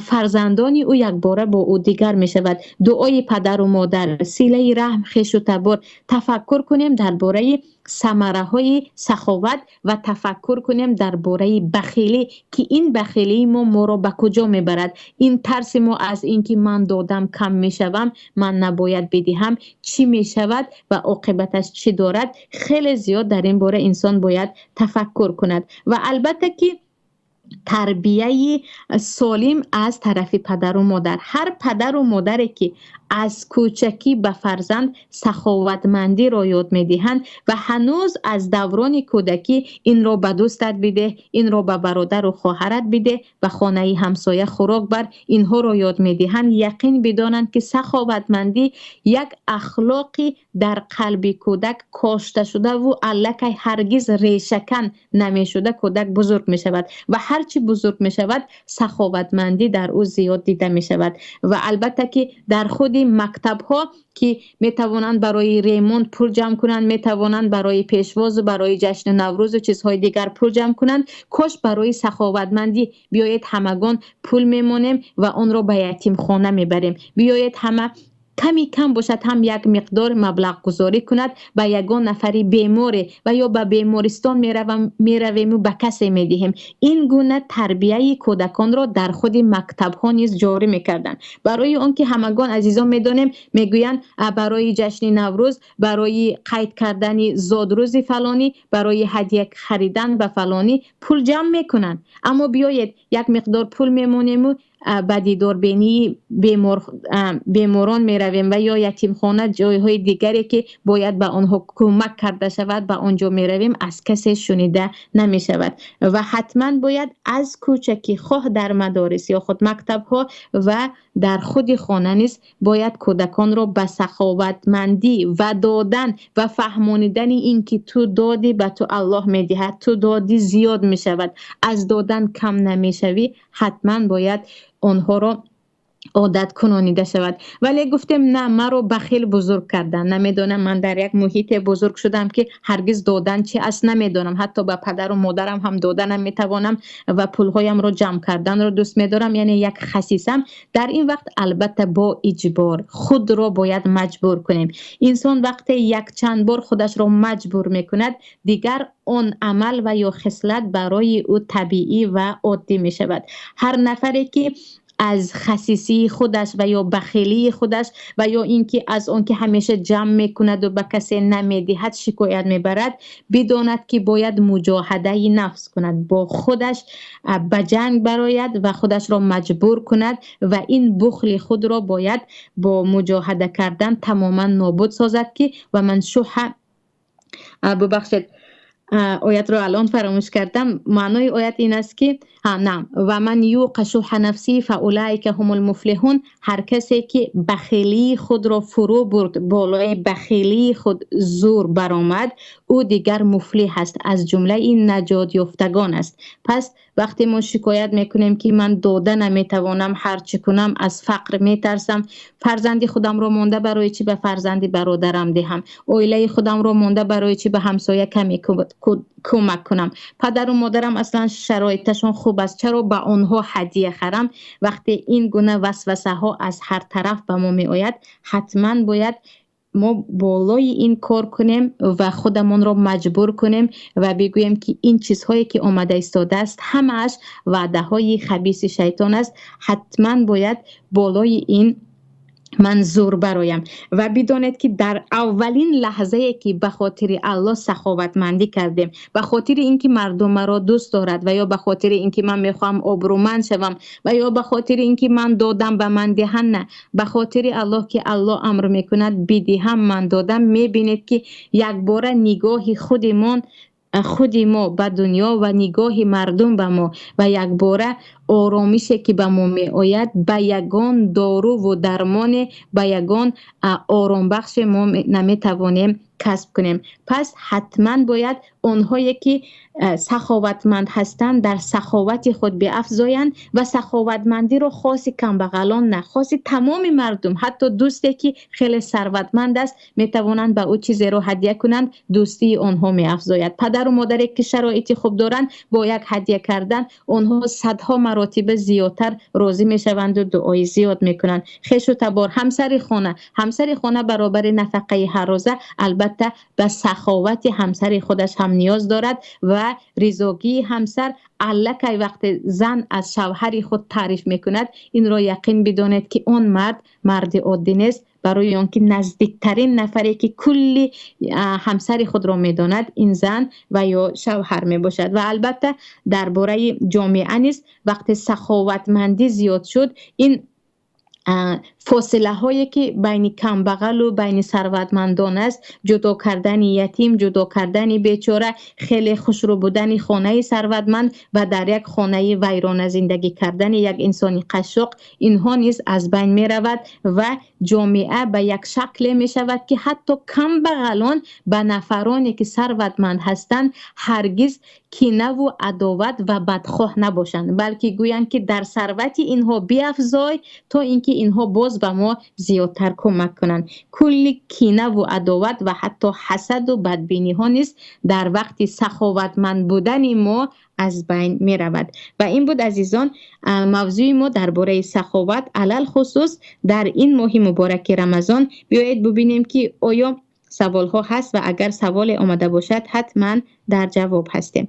фарзандони ӯ якбора бо ӯ дигар мешавад. Дуои падару модар, силаи раҳм, хешу табор. Тафаккур кунем дар бораи самараҳои саховат ва тафаккур кунем дар бораи бахилӣ, ки ин бахилии мо моро ба куҷо мебарад. Ин тарси мо аз ин ки ман додам кам мешавам, ман набояд бидиҳам, чӣ мешавад ва оқибаташ чӣ дорад. Хеле зиёд дар ин бора инсон бояд тафаккур кунад. Ва албатта ки тарбияи солим аз тарафи падару модар. Ҳар падару модаре ки аз кӯчакӣ ба фарзанд саховатмандиро ёд медиҳанд ва ҳанӯз аз даврони кӯдакӣ инро ба дӯстат бидеҳ, инро ба бародару хоҳарат бидеҳ, ба хонаи ҳамсоя хӯрок бар, инҳоро ёд медиҳанд, яқин бидонанд, ки саховатмандӣ як ахлоқи дар қалби кӯдак кошта шудаву аллакай ҳаргиз решакан намешуда кӯдак бузург мешавад ва ҳарчи бузург мешавад, саховатмандӣ дар ӯ зиёд дида мешавад. Ва албатта ки дар худи мактабҳо ки метавонанд барои ремонт пул ҷамъ кунанд, метавонанд барои пешвозу барои ҷашни Наврӯзу чизҳои дигар пул ҷамъ кунанд, кош барои саховатмандӣ биёед ҳамагон пул мемонем ва онро ба ятимхона мебарем. Биёед ҳама ками кам бошад ҳам як миқдор маблағгузорӣ кунад ба ягон нафари беморе ва ё ба бемористон меравему ба касе медиҳем. Ин гуна тарбияи кӯдаконро дар худи мактабҳо низ ҷорӣ мекарданд. Барои он ки ҳамагон азизон медонем, мегӯянд, барои ҷашни Наврӯз, барои қайд кардани зодрӯзи фалонӣ, барои ҳадя харидан ба фалонӣ пул ҷамъ мекунанд. Аммо биёед як миқдор пул мемонему ба дидорбинии беморон меравем ва ё ятимхона, ҷойҳои дигаре ки бояд ба онҳо кӯмак карда шавад, ба он ҷо меравем, аз касе шунида намешавад. Ва ҳатман бояд аз кӯчакӣ, хоҳ дар мадорис ё худ мактабҳо ва дар худи хона низ бояд кӯдаконро ба саховатмандӣ ва додан ва фаҳмонидани ин ки ту додӣ, ба ту Аллоҳ медиҳад, ту додӣ зиёд мешавад, аз додан кам намешавӣ, ҳатман бояд онҳоро одат кунонида шавад. Вале гуфтем, на, маро бахил бузург кардан, намедонам, ман дар як муҳите бузург шудам ки ҳаргиз додан чи аст намедонам, ҳатто ба падару модарам ҳам дода наметавонам ва пулҳоямро ҷамъ карданро дӯст медорам, яъне як хасисам. Дар ин вақт албатта бо иҷбор худро бояд маҷбур кунем. Инсон вақте якчанд бор худашро маҷбур мекунад, дигар он амал ва ё хислат барои ӯ табиӣ ва оддӣ мешавад. Ҳар нафаре ки аз хасисии худаш ва ё бахилии худаш ва ё ин ки аз он ки ҳамеша ҷамъ мекунаду ба касе намедиҳад шикоят мебарад, бидонад ки бояд муҷоҳадаи нафс кунад, бо худаш ба ҷанг барояд ва худашро маҷбур кунад ва ин бухли худро бояд бо муҷоҳада кардан тамоман нобуд созад, ки ва ман шуҳа, бубахшед, оятро алон фаромӯш кардам. Маънои оят ин аст ки на, ва ман юқа шуҳа нафсӣ фаулаика ҳумул муфлиҳун, ҳар касе ки бахилии худро фурӯ бурд, болои бахилии худ зур баромад, ӯ дигар муфлиҳ аст, аз ҷумлаи наҷотёфтагон аст. Пас вақте мо шикоят мекунем ки ман дода наметавонам, ҳар чӣ кунам аз фақр метарсам, фарзанди худамро монда барои чӣ ба фарзанди бародарам диҳам, оилаи худамро монда барои чӣ ба ҳамсоя каме кӯмак кунам, падару модарам аслан шароиташон хуб аст, чаро ба онҳо ҳадия харам. Вақте ин гуна васвасаҳо аз ҳар тараф ба мо меояд, ҳатман бояд мо болои ин кор кунем ва худамонро маҷбур кунем ва бигӯем ки ин чизҳое ки омада истодааст ҳамааш ваъдаҳои хабиси шайтон аст. Ҳатман бояд болои ин ман зур бароям. Ва бидонед ки дар аввалин лаҳзае ки ба хотири Аллоҳ саховатмандӣ кардем, ба хотири ин ки мардум маро дӯст дорад ва ё ба хотири ин ки ман мехоҳам обрӯманд шавам ва ё ба хотири ин ки ман додам ба ман диҳанд, на, ба хотири Аллоҳ ки Аллоҳ амр мекунад бидиҳам, ман додам, мебинед ки якбора нигоҳи худи мо ба дунё ва нигоҳи мардум ба мо ва якбора Оромише ки ба мо меояд, ба ягон доруву дармоне, ба ягон оромбахше мо наметавонем касб кунем. Пас ҳатман бояд онҳое ки саховатманд ҳастанд, дар саховати худ биафзоянд ва саховатмандиро хоси камбағалон на, хоси тамоми мардум, ҳатто дӯсте ки хеле сарватманд аст, метавонанд ба ӯ чизеро ҳадя кунанд, дӯстии онҳо меафзояд. Падару модаре ки шароити хуб доранд, бо як ҳадя кардан онҳо садҳо маротиба зиёдтар розӣ мешаванд ва дуои зиёд мекунанд. Хешу табор, ҳамсари хона, ҳамсари хона баробари нафақаи ҳаррӯза албатта ба саховати ҳамсари худаш ҳам ниёз дорад ва ризогии ҳамсар аллакай вақте зан аз шавҳари худ таъриф мекунад, инро яқин бидонед ки он мард марди оддӣ нест, барои он ки наздиктарин нафаре ки кулли ҳамсари худро медонад, ин зан ва ё шавҳар мебошад. Ва албатта дар бораи ҷомеа низ вақте саховатмандӣ зиёд шуд, ин фосилаҳое ки байни камбағалу байни сарватмандон аст, ҷудо кардани ятим, ҷудо кардани бечора, хеле хушрӯ будани хонаи сарватманд ва дар як хонаи вайрона зиндагӣ кардани як инсони қашшоқ, инҳо низ аз байн меравад ва ҷомеа ба як шакле мешавад ки ҳатто камбағалон ба нафароне ки сарватманд ҳастанд ҳаргиз кинаву адоват ва бадхоҳ набошанд, балки гӯянд ки дар сарвати инҳо биафзой то инки инҳо боз ба мо зиёдтар кӯмак кунанд. Кулли кинаву адоват ва ҳатто ҳасаду бадбиниҳо низ дар вақти саховатманд будани мо аз байн меравад. Ва ин буд, азизон, мавзӯи мо дар бораи саховат, алалхусус дар ин моҳи мубораки Рамазон. Биёед бубинем ки оё саволҳо ҳаст ва агар саволе омада бошад, ҳатман дар ҷавоб ҳастем.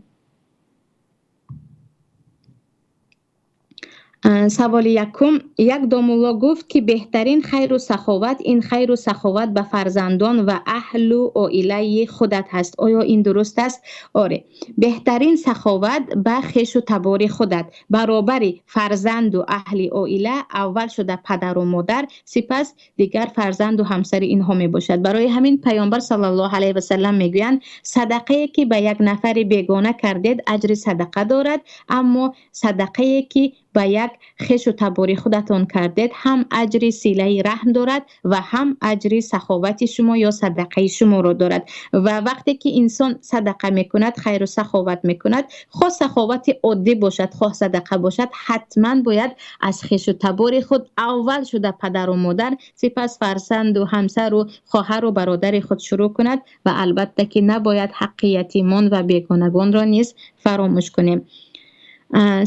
Саволи якум. Як домулло гуфт ки беҳтарин хайру саховат ин хайру саховат ба фарзандон ва аҳлу оилаи худат ҳаст. Оё ин дуруст аст? Оре, беҳтарин саховат ба хешу табори худат, баробари фарзанду аҳли оила, аввал шуда падару модар, сипас дигар фарзанду ҳамсари инҳо мебошад. Барои ҳамин Паёмбар саллаллоҳу алайҳи васаллам мегӯянд: садақае ки ба як нафари бегона кардед, аҷри садақа дорад, аммо садақае ки ба як хешу табори худатон кардед, ҳам аҷри силаи раҳм дорад ва ҳам аҷри саховати шумо ё садақаи шуморо дорад. Ва вақте ки инсон садақа мекунад, хайру саховат мекунад, хоҳ саховати оддӣ бошад, хоҳ садақа бошад, ҳатман бояд аз хешу табори худ аввал шуда падару модар, сипас фарзанду ҳамсару хоҳару бародари худ шурӯъ кунад ва албатта ки набояд ҳаққи ятимон ва бегонагонро низ фаромӯш кунем.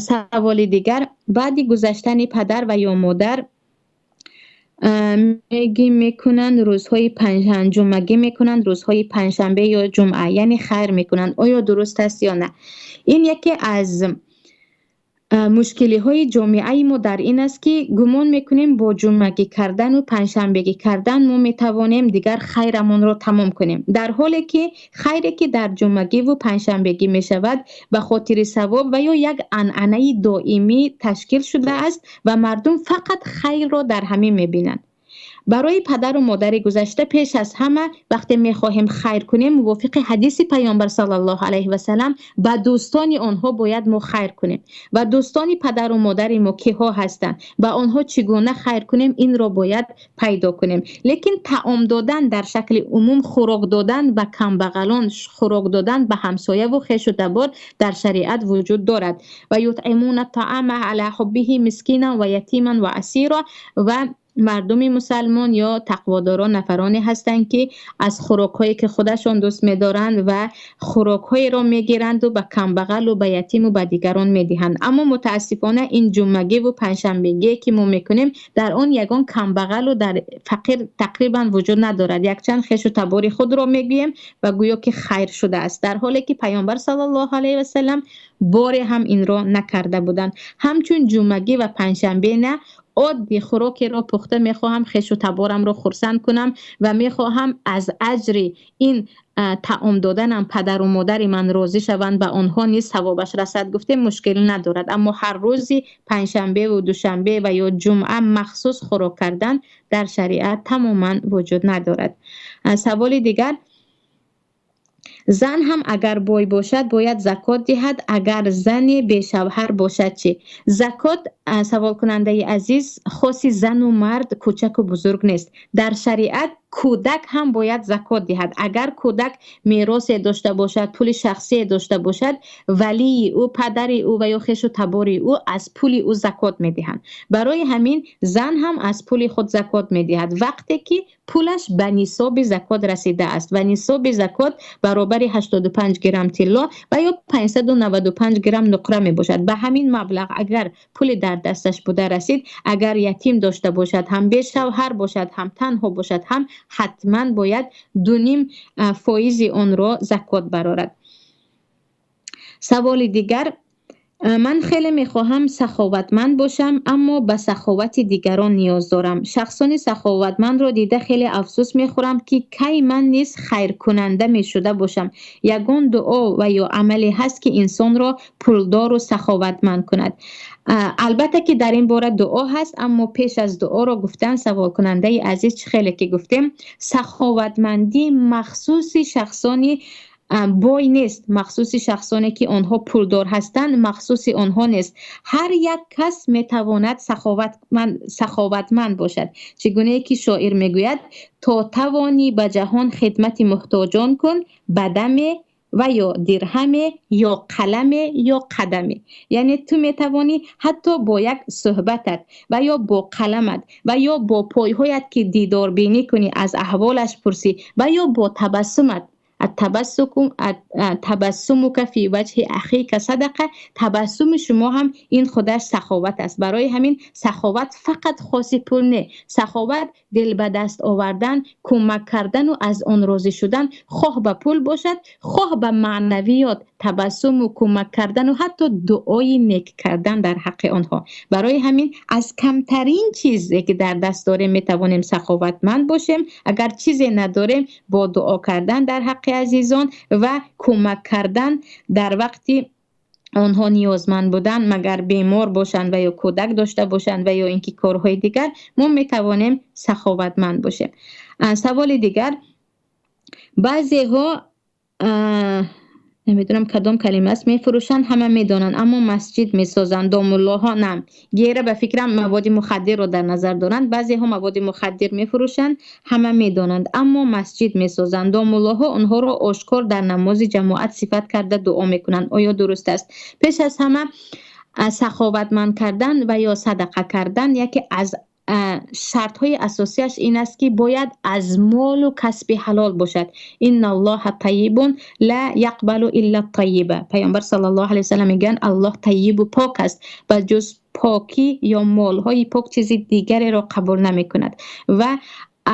Саволи дигар. Баъди гузаштани падар ва ё модар мегӣ мекунанд рӯзҳои ҷумъагӣ мекунанд, рӯзҳои панҷшанбе ё ҷумъа, яъне хайр мекунанд. Оё дуруст аст ё на? Ин яке аз мушкилиҳои ҷомеаи мо дар ин аст ки гумон мекунем бо ҷумъагӣ кардану панҷшанбегӣ кардан мо метавонем дигар хайрамонро тамом кунем, дар ҳоле ки хайре ки дар ҷумъагиву панҷшанбегӣ мешавад ба хотири савоб ва ё як анъанаи доимӣ ташкил шудааст ва мардум фақат хайрро дар ҳамин мебинанд. Барои падару модари гузашта пеш аз ҳама вақте мехоҳем хайр кунем, мувофиқи ҳадиси Паёмбар саллаллоҳу алайҳи васаллам ба дӯстони онҳо бояд мо хайр кунем. Ва дӯстони падару модари мо киҳо ҳастанд, ба онҳо чӣ гуна хайр кунем, инро бояд пайдо кунем. Лекин таом додан дар шакли умум, хӯрок додан ба камбағалон, хӯрок додан ба ҳамсояву хешу табор дар шариат вуҷуд дорад. Ва ютъимуна таама ала ҳуббиҳи мискинан ва ятиман ва асира. Ва мардуми мусалмон ё тақводорон нафароне ҳастанд ки аз хӯрокҳое ки худашон дӯст медоранд ва хӯрокҳоеро мегиранду ба камбағалу ба ятиму ба дигарон медиҳанд. Аммо мутаассифона ин ҷумъагиву панҷшанбегие ки мо мекунем, дар он ягон камбағалу дар фақир тақрибан вуҷуд надорад. Якчанд хешу табори худро мегӯем ва гӯё ки хайр шудааст, дар ҳоле ки Паёмбар саллаллоҳу алайҳи васаллам боре ҳам инро накарда буданд. Ҳамчун ҷумъагӣ ва панҷшанбе на, оддӣ хӯрокеро пухта мехоҳам хешу таборамро хурсанд кунам ва мехоҳам аз аҷри ин таом доданам падару модари ман розӣ шаванд, ба онҳо низ савобаш расад, гуфтем мушкил надорад. Аммо ҳар рӯзи панҷшанбеву душанбе ва ё ҷумъа махсус хӯрок кардан дар шариат тамоман вуҷуд надорад. Саволи дигар. Зан ҳам агар бой бошад, бояд закот диҳад. Агар зане бешавҳар бошад чӣ? Закот, саволкунандаи азиз, хоси зану мард, кӯчаку бузург нест. Дар шариат кӯдак ҳам бояд закот диҳад. Агар кӯдак меросе дошта бошад, пули шахсие дошта бошад, валии ӯ, падари ӯ ва ё хешу табори ӯ аз пули ӯ закот медиҳанд. Барои ҳамин зан ҳам аз пули худ закот медиҳад, вақте ки пулаш ба нисоби закот расидааст ва нисоби закот баробари 85 грамм тилло ва ё 595 грамм нуқра мебошад. Ба ҳамин маблағ агар пули дар дасташ буда расид, агар ятим дошта бошад, ҳам бешавҳар бошад, ҳам танҳо бошад, ҳам ҳатман бояд 2.5 фоизи онро закот барорад. Саволи дигар: ман хеле мехоҳам саховатманд бошам, аммо ба саховати дигарон ниёз дорам. Шахсони саховатмандро дида хеле афсӯс мехӯрам, ки кай ман низ хайркунанда мешуда бошам. Ягон дуо ва ё амале ҳаст, ки инсонро пулдору саховатманд кунад? Албатта ки дар ин бора дуо ҳаст, аммо пеш аз дуоро гуфтан, саволкунандаи азиз, чӣ хеле ки гуфтем, саховатмандӣ махсуси шахсони бой нест, махсуси шахсоне ки онҳо пулдор ҳастанд, махсуси онҳо нест. Ҳар як кас метавонад саховатманд бошад. Чӣ гунае ки шоир мегӯяд: «То тавонӣ, ба ҷаҳон хидмати муҳтоҷон кун, ба даме ва ё дирҳаме, ё қаламе, ё қадаме». Яъне ту метавонӣ ҳатто бо як суҳбатат ва ё бо қаламат ва ё бо пойҳоят, ки дидорбинӣ кунӣ, аз аҳволаш пурсӣ, ва ё бо табассумат. تبسمك في وجه أخيك صدقة. Табассуми шумо ҳам ин худаш саховат аст. Барои ҳамин саховат фақат хоси пул не. Саховат дил ба даст овардан, кӯмак кардану аз он розӣ шудан, хоҳ ба пул бошад, хоҳ ба маънавиёт, табассуму кӯмак кардану ҳатто дуои нек кардан дар ҳаққи онҳо. Барои ҳамин аз камтарин чизе ки дар даст дорем, метавонем саховатманд бошем. Агар чизе надорем, бо дуо кардан дар ҳаққи азизон ва кӯмак кардан дар вақти онҳо ниёзманд будан, магар бемор бошанд ва ё кӯдак дошта бошанд ва ё ин ки корҳои дигар, мо метавонем саховатманд бошем. Саволи дигар: баъзеҳо, намедонам кадом калима аст, мефурӯшанд, ҳама медонанд, аммо масҷид месозанд. Домуллоҳо на гера, ба фикрам, маводи мухаддирро дар назар доранд. Баъзеҳо маводи мухаддир мефурӯшанд, ҳама медонанд, аммо масҷид месозанд. Домуллоҳо онҳоро ошкор дар намози ҷамоат сифат карда дуо мекунанд. Оё дуруст аст? Пеш аз ҳама, саховатманд кардан ва ё садақа кардан яке аз шартҳои асосиаш ин аст, ки бояд аз молу касби ҳалол бошад. إن الله طيب لا يقبل إلا طيبا. Паёмбар саллаллоҳу алайҳи васаллам мегӯянд: Аллоҳ тайибу пок аст ва ҷуз покӣ ё молҳои пок чизи дигареро қабул намекунад. Ва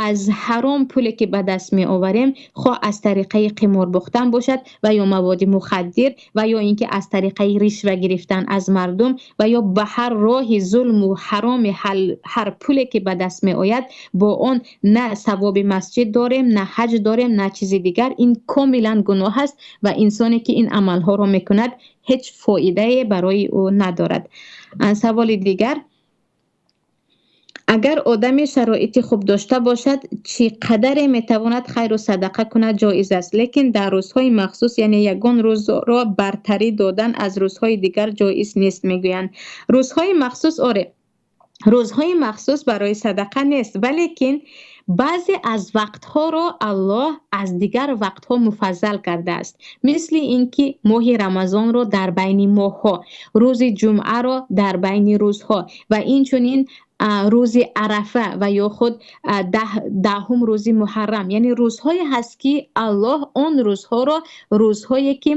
аз ҳаром пуле ки ба даст меоварем, хоҳ аз тариқаи қимор бохтан бошад ва ё маводи мухаддир ва ё ин ки аз тариқаи ришва гирифтан аз мардум ва ё ба ҳар роҳи зулму ҳароми, ҳар пуле ки ба даст меояд, бо он на савоби масҷид дорем, на ҳаҷ дорем, на чизи дигар. Ин комилан гуноҳ аст ва инсоне ки ин амалҳоро мекунад, ҳеҷ фоидае барои ӯ надорад. Саволи дигар: агар одаме шароити хуб дошта бошад, чӣ қадаре метавонад хайру садақа кунад, ҷоиз аст? Лекин дар рӯзҳои махсус, яъне ягон рӯзро бартарӣ додан аз рӯзҳои дигар ҷоиз нест, мегӯянд. Рӯзҳои махсус, оре, рӯзҳои махсус барои садақа нест, валекин баъзе аз вақтҳоро Аллоҳ аз дигар вақтҳо муфаззал кардааст, мисли ин ки моҳи Рамазонро дар байни моҳҳо, рӯзи ҷумъаро дар байни рӯзҳо ва инчунин рӯзи Арафа ва ё худ 10-уми рӯзи Муҳаррам. Яъне рӯзҳое ҳаст, ки Аллоҳ он рӯзҳоро рӯзҳое ки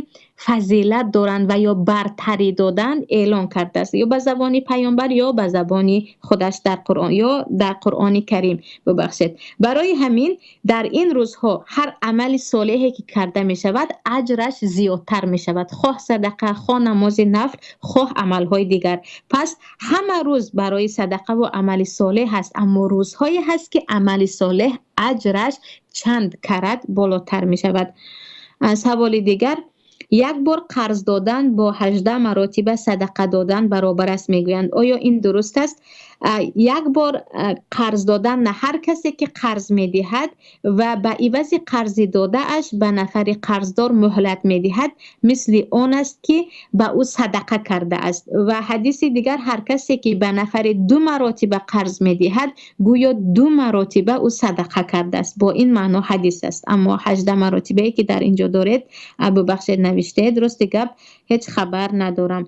фазилат доранд ва ё бартарӣ додан эълон кардааст, ё ба забони паёмбар, ё ба забони худаш дар Қуръон, ё дар Қуръони Карим, бубахшед. Барои ҳамин дар ин рӯзҳо ҳар амали солеҳе ки карда мешавад, аҷраш зиёдтар мешавад, хоҳ садақа, хоҳ намози нафл, хоҳ амалҳои дигар. Пас ҳама рӯз барои садақаву амали солеҳ ҳаст, аммо рӯзҳое ҳаст, ки амали солеҳ аҷраш чанд карат болотар мешавад. Саволи дигар: як бор қарз додан бо 18 маротиба садақа додан баробар аст, мегӯянд. Оё ин дуруст аст? Як бор қарз додан на ҳар касе ки қарз медиҳад ва ба ивази қарзи додааш ба нафари қарздор муҳлат медиҳад, мисли он аст ки ба ӯ садақа кардааст. Ва ҳадиси дигар, ҳар касе ки ба нафари ду маротиба қарз медиҳад, гӯё ду маротиба ӯ садақа кардааст. Бо ин маъно ҳадис аст. Аммо 18 маротибае ки дар инҷо доред, бубахшед, навиштаед, рости гап ҳеҷ хабар надорам.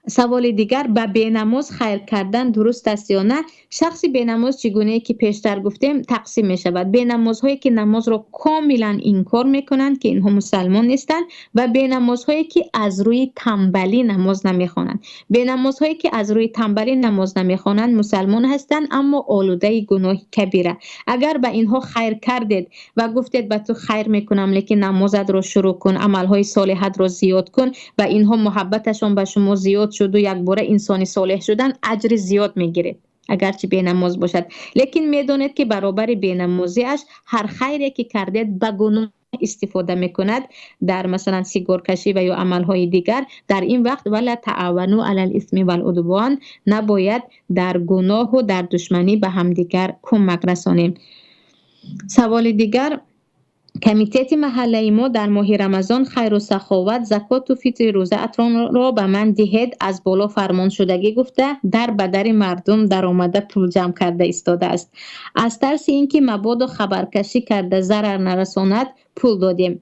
Саволи дигар, ба бенамоз хайр кардан дуруст аст ё на? Шахси бенамоз, чӣ гунае ки пештар гуфтем, тақсим мешавад. Бенамозҳое ки намозро комилан инкор мекунанд, ки инҳо мусалмон нестанд, ва бенамозҳое ки аз рӯи тамбалӣ намоз намехонанд. Бенамозҳое ки аз рӯи тамбалӣ намоз намехонанд мусалмон ҳастанд, аммо олудаи гуноҳи кабира. Агар ба инҳо хайр кардед ва гуфтед ба ту хайр мекунам, лекин намозатро шурӯъ кун, амалҳои солиҳатро зиёд кун, ва инҳо муҳаббаташон ба шумо зиёд шуд, якбора инсони солеҳ шудан, аҷри зиёд мегиред, агарчи бенамоз бошад. Лекин медонед ки баробари бенамозиаш ҳар хайре ки кардед ба гуноҳ истифода мекунад, дар масалан сигоркашӣ ва ё амалҳои дигар. Дар ин вақт вала таавану алал исми вал удвон, набояд дар гуноҳу дар душманӣ ба ҳамдигар кӯмак расонем. Саволи дигар, комитети маҳаллаи мо дар моҳи Рамазон хайру саховат, закоту фитри рӯзаатонро ба ман диҳед, аз боло фармоншудагӣ гуфта, дар ба дари мардум даромада пул ҷамъ карда истодааст. Аз тарси ин ки мабодо хабаркашӣ карда зарар нарасонад, пул додем.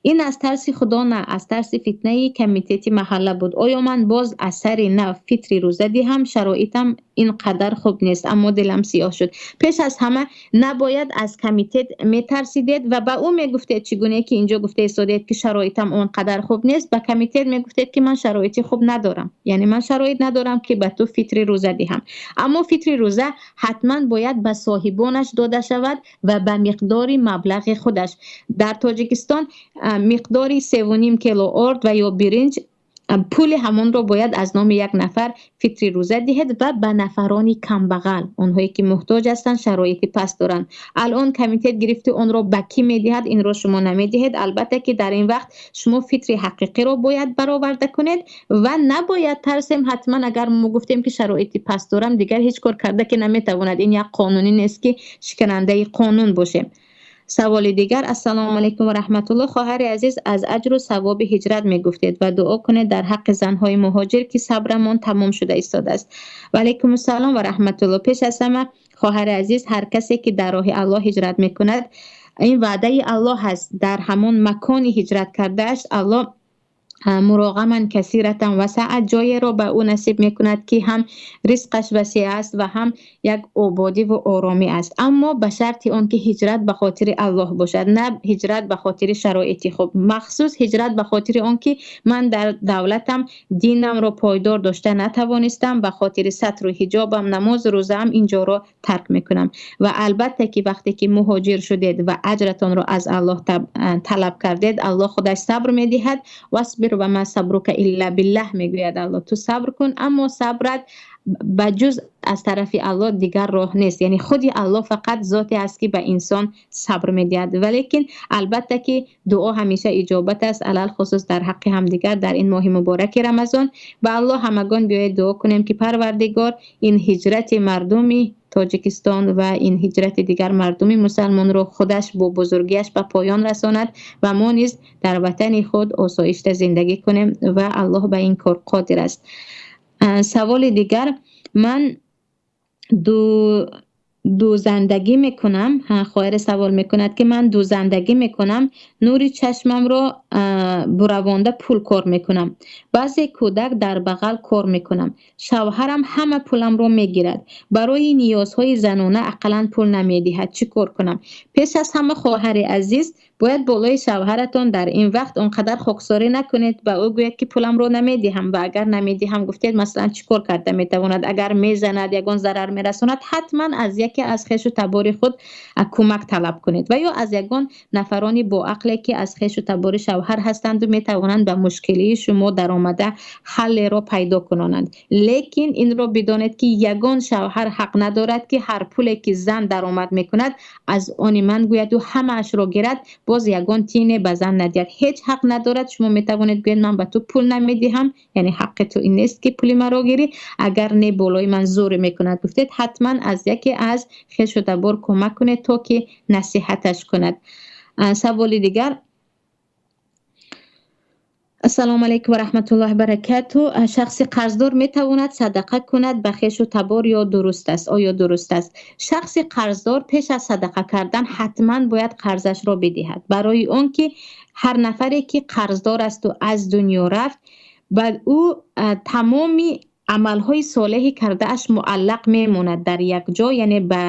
Ин аз тарси Худо на, аз тарси фитнаи комитети маҳалла буд. Оё ман боз аз сари нав фитри рӯза диҳам? Шароитам ин қадар хуб нест, аммо дилам сиёҳ шуд. Пеш аз ҳама набояд аз комитет метарсидед ва ба ӯ мегуфтед, чӣ гуна ки инҷо гуфта истодед ки шароитам он қадар хуб нест, ба комитет мегуфтед ки ман шароити хуб надорам, яъне ман шароит надорам ки ба ту фитри рӯза диҳам. Аммо фитри рӯза ҳатман бояд ба соҳибонаш дода шавад ва ба миқдори маблағи худаш. Дар Тоҷикистон миқдори 3.5 кило орд ва ё биринҷ, пули ҳамонро бояд аз номи як нафар фитри рӯза диҳед ва ба нафарони камбағал, онҳое ки муҳтоҷ ҳастанд, шароити паст доранд. Алон комитет гирифти онро ба кӣ медиҳад, инро шумо намедиҳед. Албатта ки дар ин вақт шумо фитри ҳақиқиро бояд бароварда кунед ва набояд тарсем. Ҳатман агар мо гуфтем ки шароити паст дорам, дигар ҳеҷ кор карда ки наметавонад. Ин як қонунӣ нест ки шиканандаи қонун бошем. Саволи дигар, ассалому алайкум ва раҳматуллоҳ. Хоҳари азиз, аз аҷру савоби ҳиҷрат мегуфтед ва дуо кунед дар ҳаққи занҳои муҳоҷир ки сабрамон тамом шуда истодааст. Ва алайкум ассалом ва раҳматуллоҳ. Пеш аз ҳама хоҳари азиз, ҳар касе ки дар роҳи Аллоҳ ҳиҷрат мекунад, ин ваъдаи Аллоҳ ҳаст. Дар ҳамон макони ҳиҷрат кардааш Аллоҳ муроғаман касиратан васаат ҷоеро ба ӯ насиб мекунад ки ҳам ризқаш васеъ аст ва ҳам як ободӣ ва оромӣ аст. Аммо ба шарти он ки ҳиҷрат ба хотири Аллоҳ бошад, на ҳиҷрат ба хотири шароити хуб. Махсус ҳиҷрат ба хотири он ки ман дар давлатам динамро пойдор дошта натавонистам, ба хотири сатру ҳиҷобам, намозу рӯзаам инҷоро тарк мекунам. Ва албатта ки вақте ки муҳоҷир шудед ва аҷратонро аз Аллоҳ талаб кардед, Аллоҳ худаш сабр медиҳад. Васбир ва ма сабрука илла биллаҳ, мегӯяд Аллоҳ, ту сабр кун, аммо сабрат ба ҷуз аз тарафи Аллоҳ дигар роҳ нест. Яъне худи Аллоҳ фақат зоте аст ки ба инсон сабр медиҳад. Валекин албатта ки дуо ҳамеша иҷобат аст, алалхусус дар ҳаққи ҳамдигар дар ин моҳи мубораки Рамазон. Ба Аллоҳ ҳамагон биёед дуо кунем ки Парвардигор ин ҳиҷрати мардуми Тоҷикистон ва ин ҳиҷрати дигар мардуми мусалмонро худаш бо бузургиаш ба поён расонад ва мо низ дар ватани худ осоишта зиндагӣ кунем ва Аллоҳ ба ин кор қодир аст. Саволи дигар, ман дузандагӣ мекунам. Хоҳар савол мекунад ки ман дузандагӣ мекунам, нури чашмамро буравонда пул кор мекунам, баъзе кӯдак дар бағал кор мекунам, шавҳарам ҳама пуламро мегирад, барои ниёзҳои занона ақаллан пул намедиҳад, чӣ кор кунам? Пеш аз ҳама хоҳари азиз, бояд болои шавҳаратон дар ин вақт он қадар хоксорӣ накунед, ба ӯ гӯяд ки пуламро намедиҳам, ва агар намедиҳам гуфтед, масалан чӣ кор карда метавонад? Агар мезанад, ягон зарар мерасонад, ҳатман аз яке аз хешу табори худ кӯмак талаб кунед ва ё аз ягон нафарони боақле ки аз хешу табори шавҳар ҳастанду метавонанд ба мушкилии шумо даромада ҳаллеро пайдо кунонанд. Лекин инро бидонед ки ягон шавҳар ҳақ надорад ки ҳар пуле ки зан даромад мекунад аз они ман гӯяду ҳамаашро гирад. Боз ягон тине ба зан надиҳад, ҳеҷ ҳақ надорад. Шумо метавонед гӯед: ман ба ту пул намедиҳам, яъне ҳаққи ту ин нест, ки пули маро гирӣ. Агар не, болои ман зӯре мекунад, гуфтед, ҳатман аз яке аз хешу табор кӯмак кунед, то ки насиҳаташ кунад. Саволи дигар. Ассалому алайкум ва раҳматуллоҳи баракату. Шахси қарздор метавонад садақа кунад ба хешу табор ё дуруст аст? Оё дуруст аст? Шахси қарздор пеш аз садақа кардан ҳатман бояд қарзашро бидиҳад, барои он ки ҳар нафаре ки қарздор асту аз дунё рафт, ба ӯ тамоми амалҳои солеҳи кардааш муаллақ мемонад дар як ҷо, яъне ба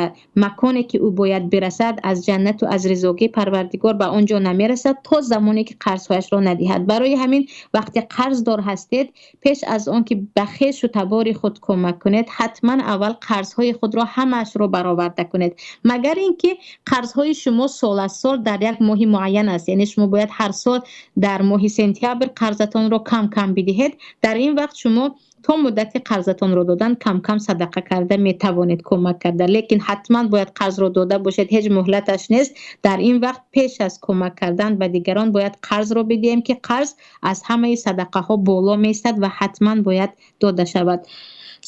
маконе ки ӯ бояд бирасад аз ҷаннату аз ризогии Парвардигор ба он ҷо намерасад, то замоне ки қарзҳояшро надиҳад. Барои ҳамин вақте қарздор ҳастед, пеш аз он ки ба хешу табори худ кӯмак кунед, ҳатман аввал қарзҳои худро ҳамаашро бароварда кунед. Магар ин ки қарзҳои шумо сол аз сол дар як моҳи муайян аст, яъне шумо бояд ҳар сол дар моҳи сентябр қарзатонро кам кам бидиҳед. Дар ин вақт шумо то муддати қарзатонро додан кам кам садақа карда метавонед, кӯмак карда, лекин ҳатман бояд қарзро дода бошед, ҳеҷ муҳлаташ нест. Дар ин вақт пеш аз кӯмак кардан ба дигарон бояд қарзро бидиҳем, ки қарз аз ҳамаи садақаҳо боло меистад ва ҳатман бояд дода шавад.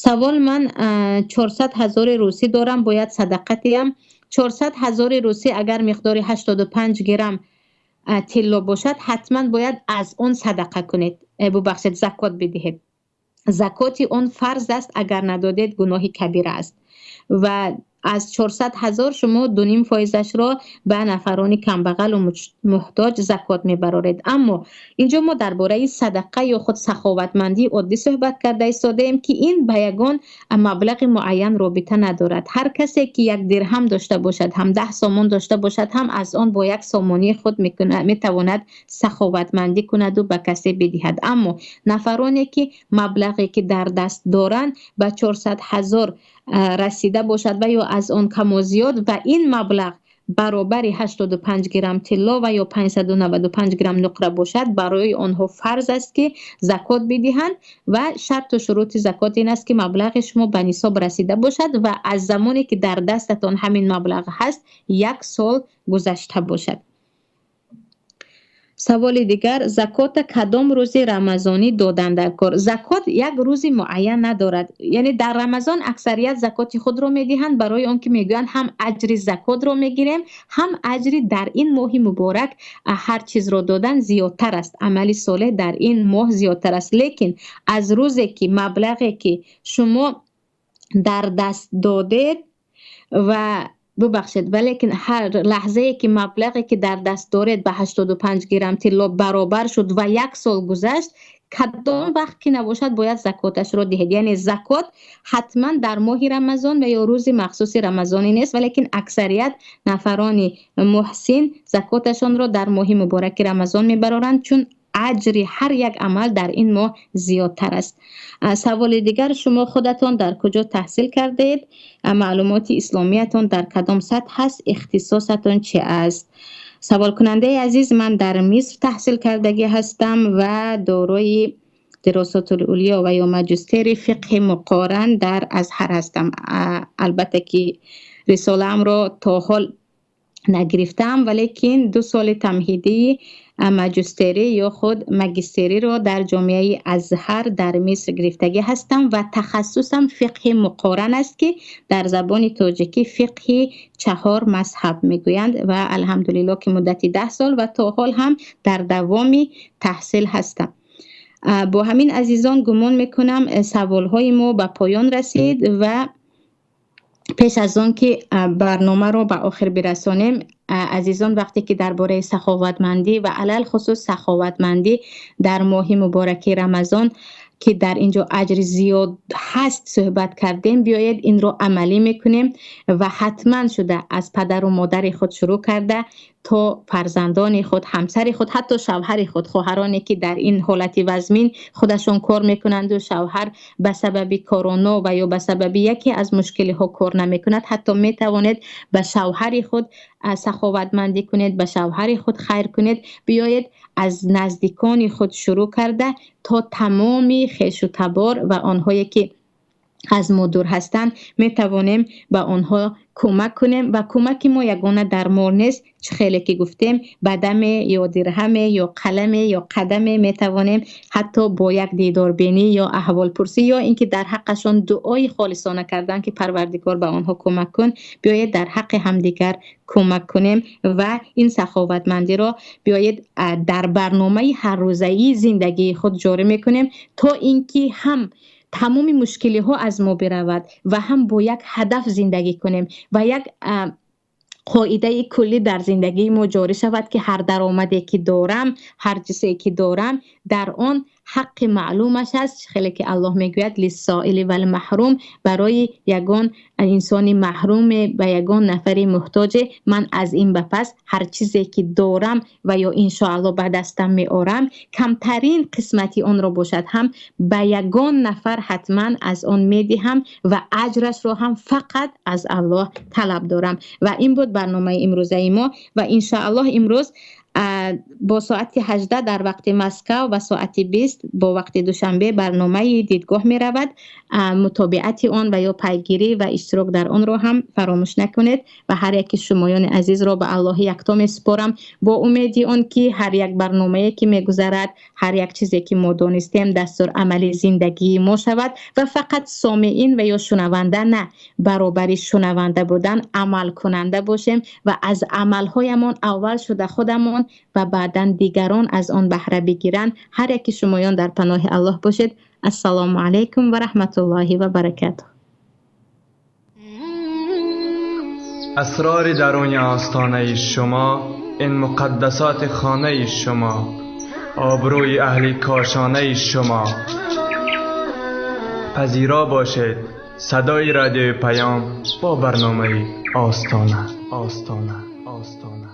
Савол: ман 400 ҳазори русӣ дорам, бояд садақа диҳам? 400 ҳазори русӣ агар миқдори 85 грамм тилло бошад, ҳатман бояд аз он садақа кунед, бубахшед, закот бидиҳед. Закоти он фарз аст, агар надодед, гуноҳи кабира аст. Ва аз 400 ҳазор шумо 2,5 фоизашро ба нафарони камбағалу муҳтоҷ закот мебароред. Аммо инҷо мо дар бораи садақа ё худ саховатмандии оддӣ суҳбат карда истодаем, ки ин ба ягон маблағи муайян робита надорад. Ҳар касе ки як дирҳам дошта бошад ҳам, 10 сомон дошта бошад ҳам, аз он бо 1 сомонии худ метавонад саховатмандӣ кунаду ба касе бидиҳад. Аммо нафароне ки маблағе ки дар даст доранд ба 400 ҳазор расида бошад ва ё аз он каму зиёд, ва ин маблағ баробари 85 грамм тилло ва ё 595 грамм нуқра бошад, барои онҳо фарз аст, ки закот бидиҳанд. Ва шарту шурути закот ин аст, ки маблағи шумо ба нисоб расида бошад ва аз замоне ки дар дастатон ҳамин маблағ ҳаст, як сол гузашта бошад. Саволи дигар: закота кадом рӯзи рамазонӣ додан дар кор? Закот як рӯзи муайян надорад, яъне дар Рамазон аксарият закоти худро медиҳанд, барои он ки мегӯянд, ҳам аҷри закотро мегирем, ҳам аҷри дар ин моҳи муборак ҳар чизро додан зиёдтар аст, амали солеҳ дар ин моҳ зиёдтар аст. Лекин аз рӯзе ки маблағе ки шумо дар даст додед ва бубахшед, валекин ҳар лаҳзае ки маблағе ки дар даст доред ба 85 грамм тилло баробар шуд ва як сол гузашт, кадом вақт ки набошад, бояд закоташро диҳед. Яъне закот ҳатман дар моҳи Рамазон ва ё рӯзи махсуси рамазонӣ нест, валекин аксарият нафарони муҳсин закоташонро дар моҳи мубораки Рамазон мебароранд, чун аҷри ҳар як амал дар ин моҳ зиёдтар аст. Саволи дигар: шумо худатон дар куҷо таҳсил кардаед? Маълумоти исломиятон дар кадом сатҳ ҳаст? Ихтисосатон чи аст? Саволкунандаи азиз, ман дар Миср таҳсил кардагӣ ҳастам ва дорои диросотул улё ва ё маҷустери фиқҳи муқоран дар Азҳар ҳастам. Албатта ки рисолаамро то ҳол нагирифтаам, валекин 2 соли тамҳидии маҷустерӣ ё худ магистериро дар ҷомеаи Азҳар дар Миср гирифтагӣ ҳастам ва тахассусам фиқҳи муқоран аст, ки дар забони тоҷикӣ фиқҳи чаҳор мазҳаб мегӯянд. Ва алҳамдулилло, ки муддати 10 сол ва то ҳол ҳам дар давоми таҳсил ҳастам. Бо ҳамин, азизон, гумон мекунам, саволҳои мо ба поён расид. Ва пеш аз он ки барномаро ба охир бирасонем, азизон, вақте ки дар бораи саховатмандӣ ва алалхусус саховатмандӣ дар моҳи мубораки Рамазон, ки дар ин ҷо аҷри зиёд ҳаст, суҳбат кардем, биёед инро амалӣ мекунем ва ҳатман шуда аз падару модари худ шурӯъ карда то фарзандони худ, ҳамсари худ, ҳатто шавҳари худ. Хоҳароне ки дар ин ҳолати вазмин худашон кор мекунанду шавҳар ба сабаби короно ва ё ба сабаби яке аз мушкилиҳо кор намекунад, ҳатто метавонед ба шавҳари худ саховатмандӣ кунед, ба шавҳари худ хайр кунед. Биёед аз наздикони худ шурӯъ карда то тамоми хешу табор ва онҳое ки Аз мо дур ҳастанд, метавонем ба онҳо кӯмак кунем ва кӯмаки мо ягона дар мол нест. Чӣ хеле ки гуфтем, ба даме ё дирҳаме ё қаламе ё қадаме метавонем, ҳатто бо як дидорбинӣ ё аҳволпурсӣ ё инки дар ҳаққашон дуои холисона кардан, ки Парвардигор ба онҳо кӯмак кун. Биёед дар ҳаққи ҳамдигар кӯмак кунем ва ин саховатмандиро биёед дар барномаи ҳаррӯзаи зиндагии худ ҷорӣ мекунем, то инки ҳам тамоми мушкилиҳо аз мо биравад ва ҳам бо як ҳадаф зиндагӣ кунем ва як қоидаи куллӣ дар зиндагии мо ҷорӣ шавад, ки ҳар даромаде ки дорам, ҳар чизе ки дорам, дар он ҳаққи маълумаш аст. Хеле ки Аллоҳ мегӯяд: للسائل والمحروم. Барои ягон инсони маҳруме, ба ягон нафари муҳтоҷе ман аз ин ба пас ҳар чизе ки дорам ва ё иншоаллоҳ ба дастам меорам, камтарин қисмати онро бошад ҳам, ба ягон нафар ҳатман аз он медиҳам ва аҷрашро ҳам фақат аз Аллоҳ талаб дорам. Ва ин буд барномаи имрӯзаи мо ва иншоаллоҳ имрӯз бо соати 18 дар вақти Москва ва соати 20 бо вақти Душанбе барномаи дидгоҳ меравад. Мутобиати он ва ё пайгирӣ ва иштирок дар онро ҳам фаромӯш накунед ва ҳар яки шумоёни азизро ба Аллоҳи якто месупорам, бо умеди он ки ҳар як барномае ки мегузарад, ҳар як чизе ки мо донистем, дастурамали зиндагии мо шавад ва фақат сомеин ва ё шунаванда на, баробари шунаванда будан амалкунанда бошем ва аз амалҳоямон аввал шуда худамон ва баъдан дигарон аз он баҳра бигиранд. Ҳар яки шумоён дар паноҳи Аллоҳ бошед. Ассалому алайкум ва раҳматуллоҳи ва баракатуҳ. Асрори даруни остонаи шумо, ин муқаддасоти хонаи шумо, обрӯи аҳли кошонаи шумо. Пазиро бошед садои радиои Паём бо барномаи Остона, Остона, Остона.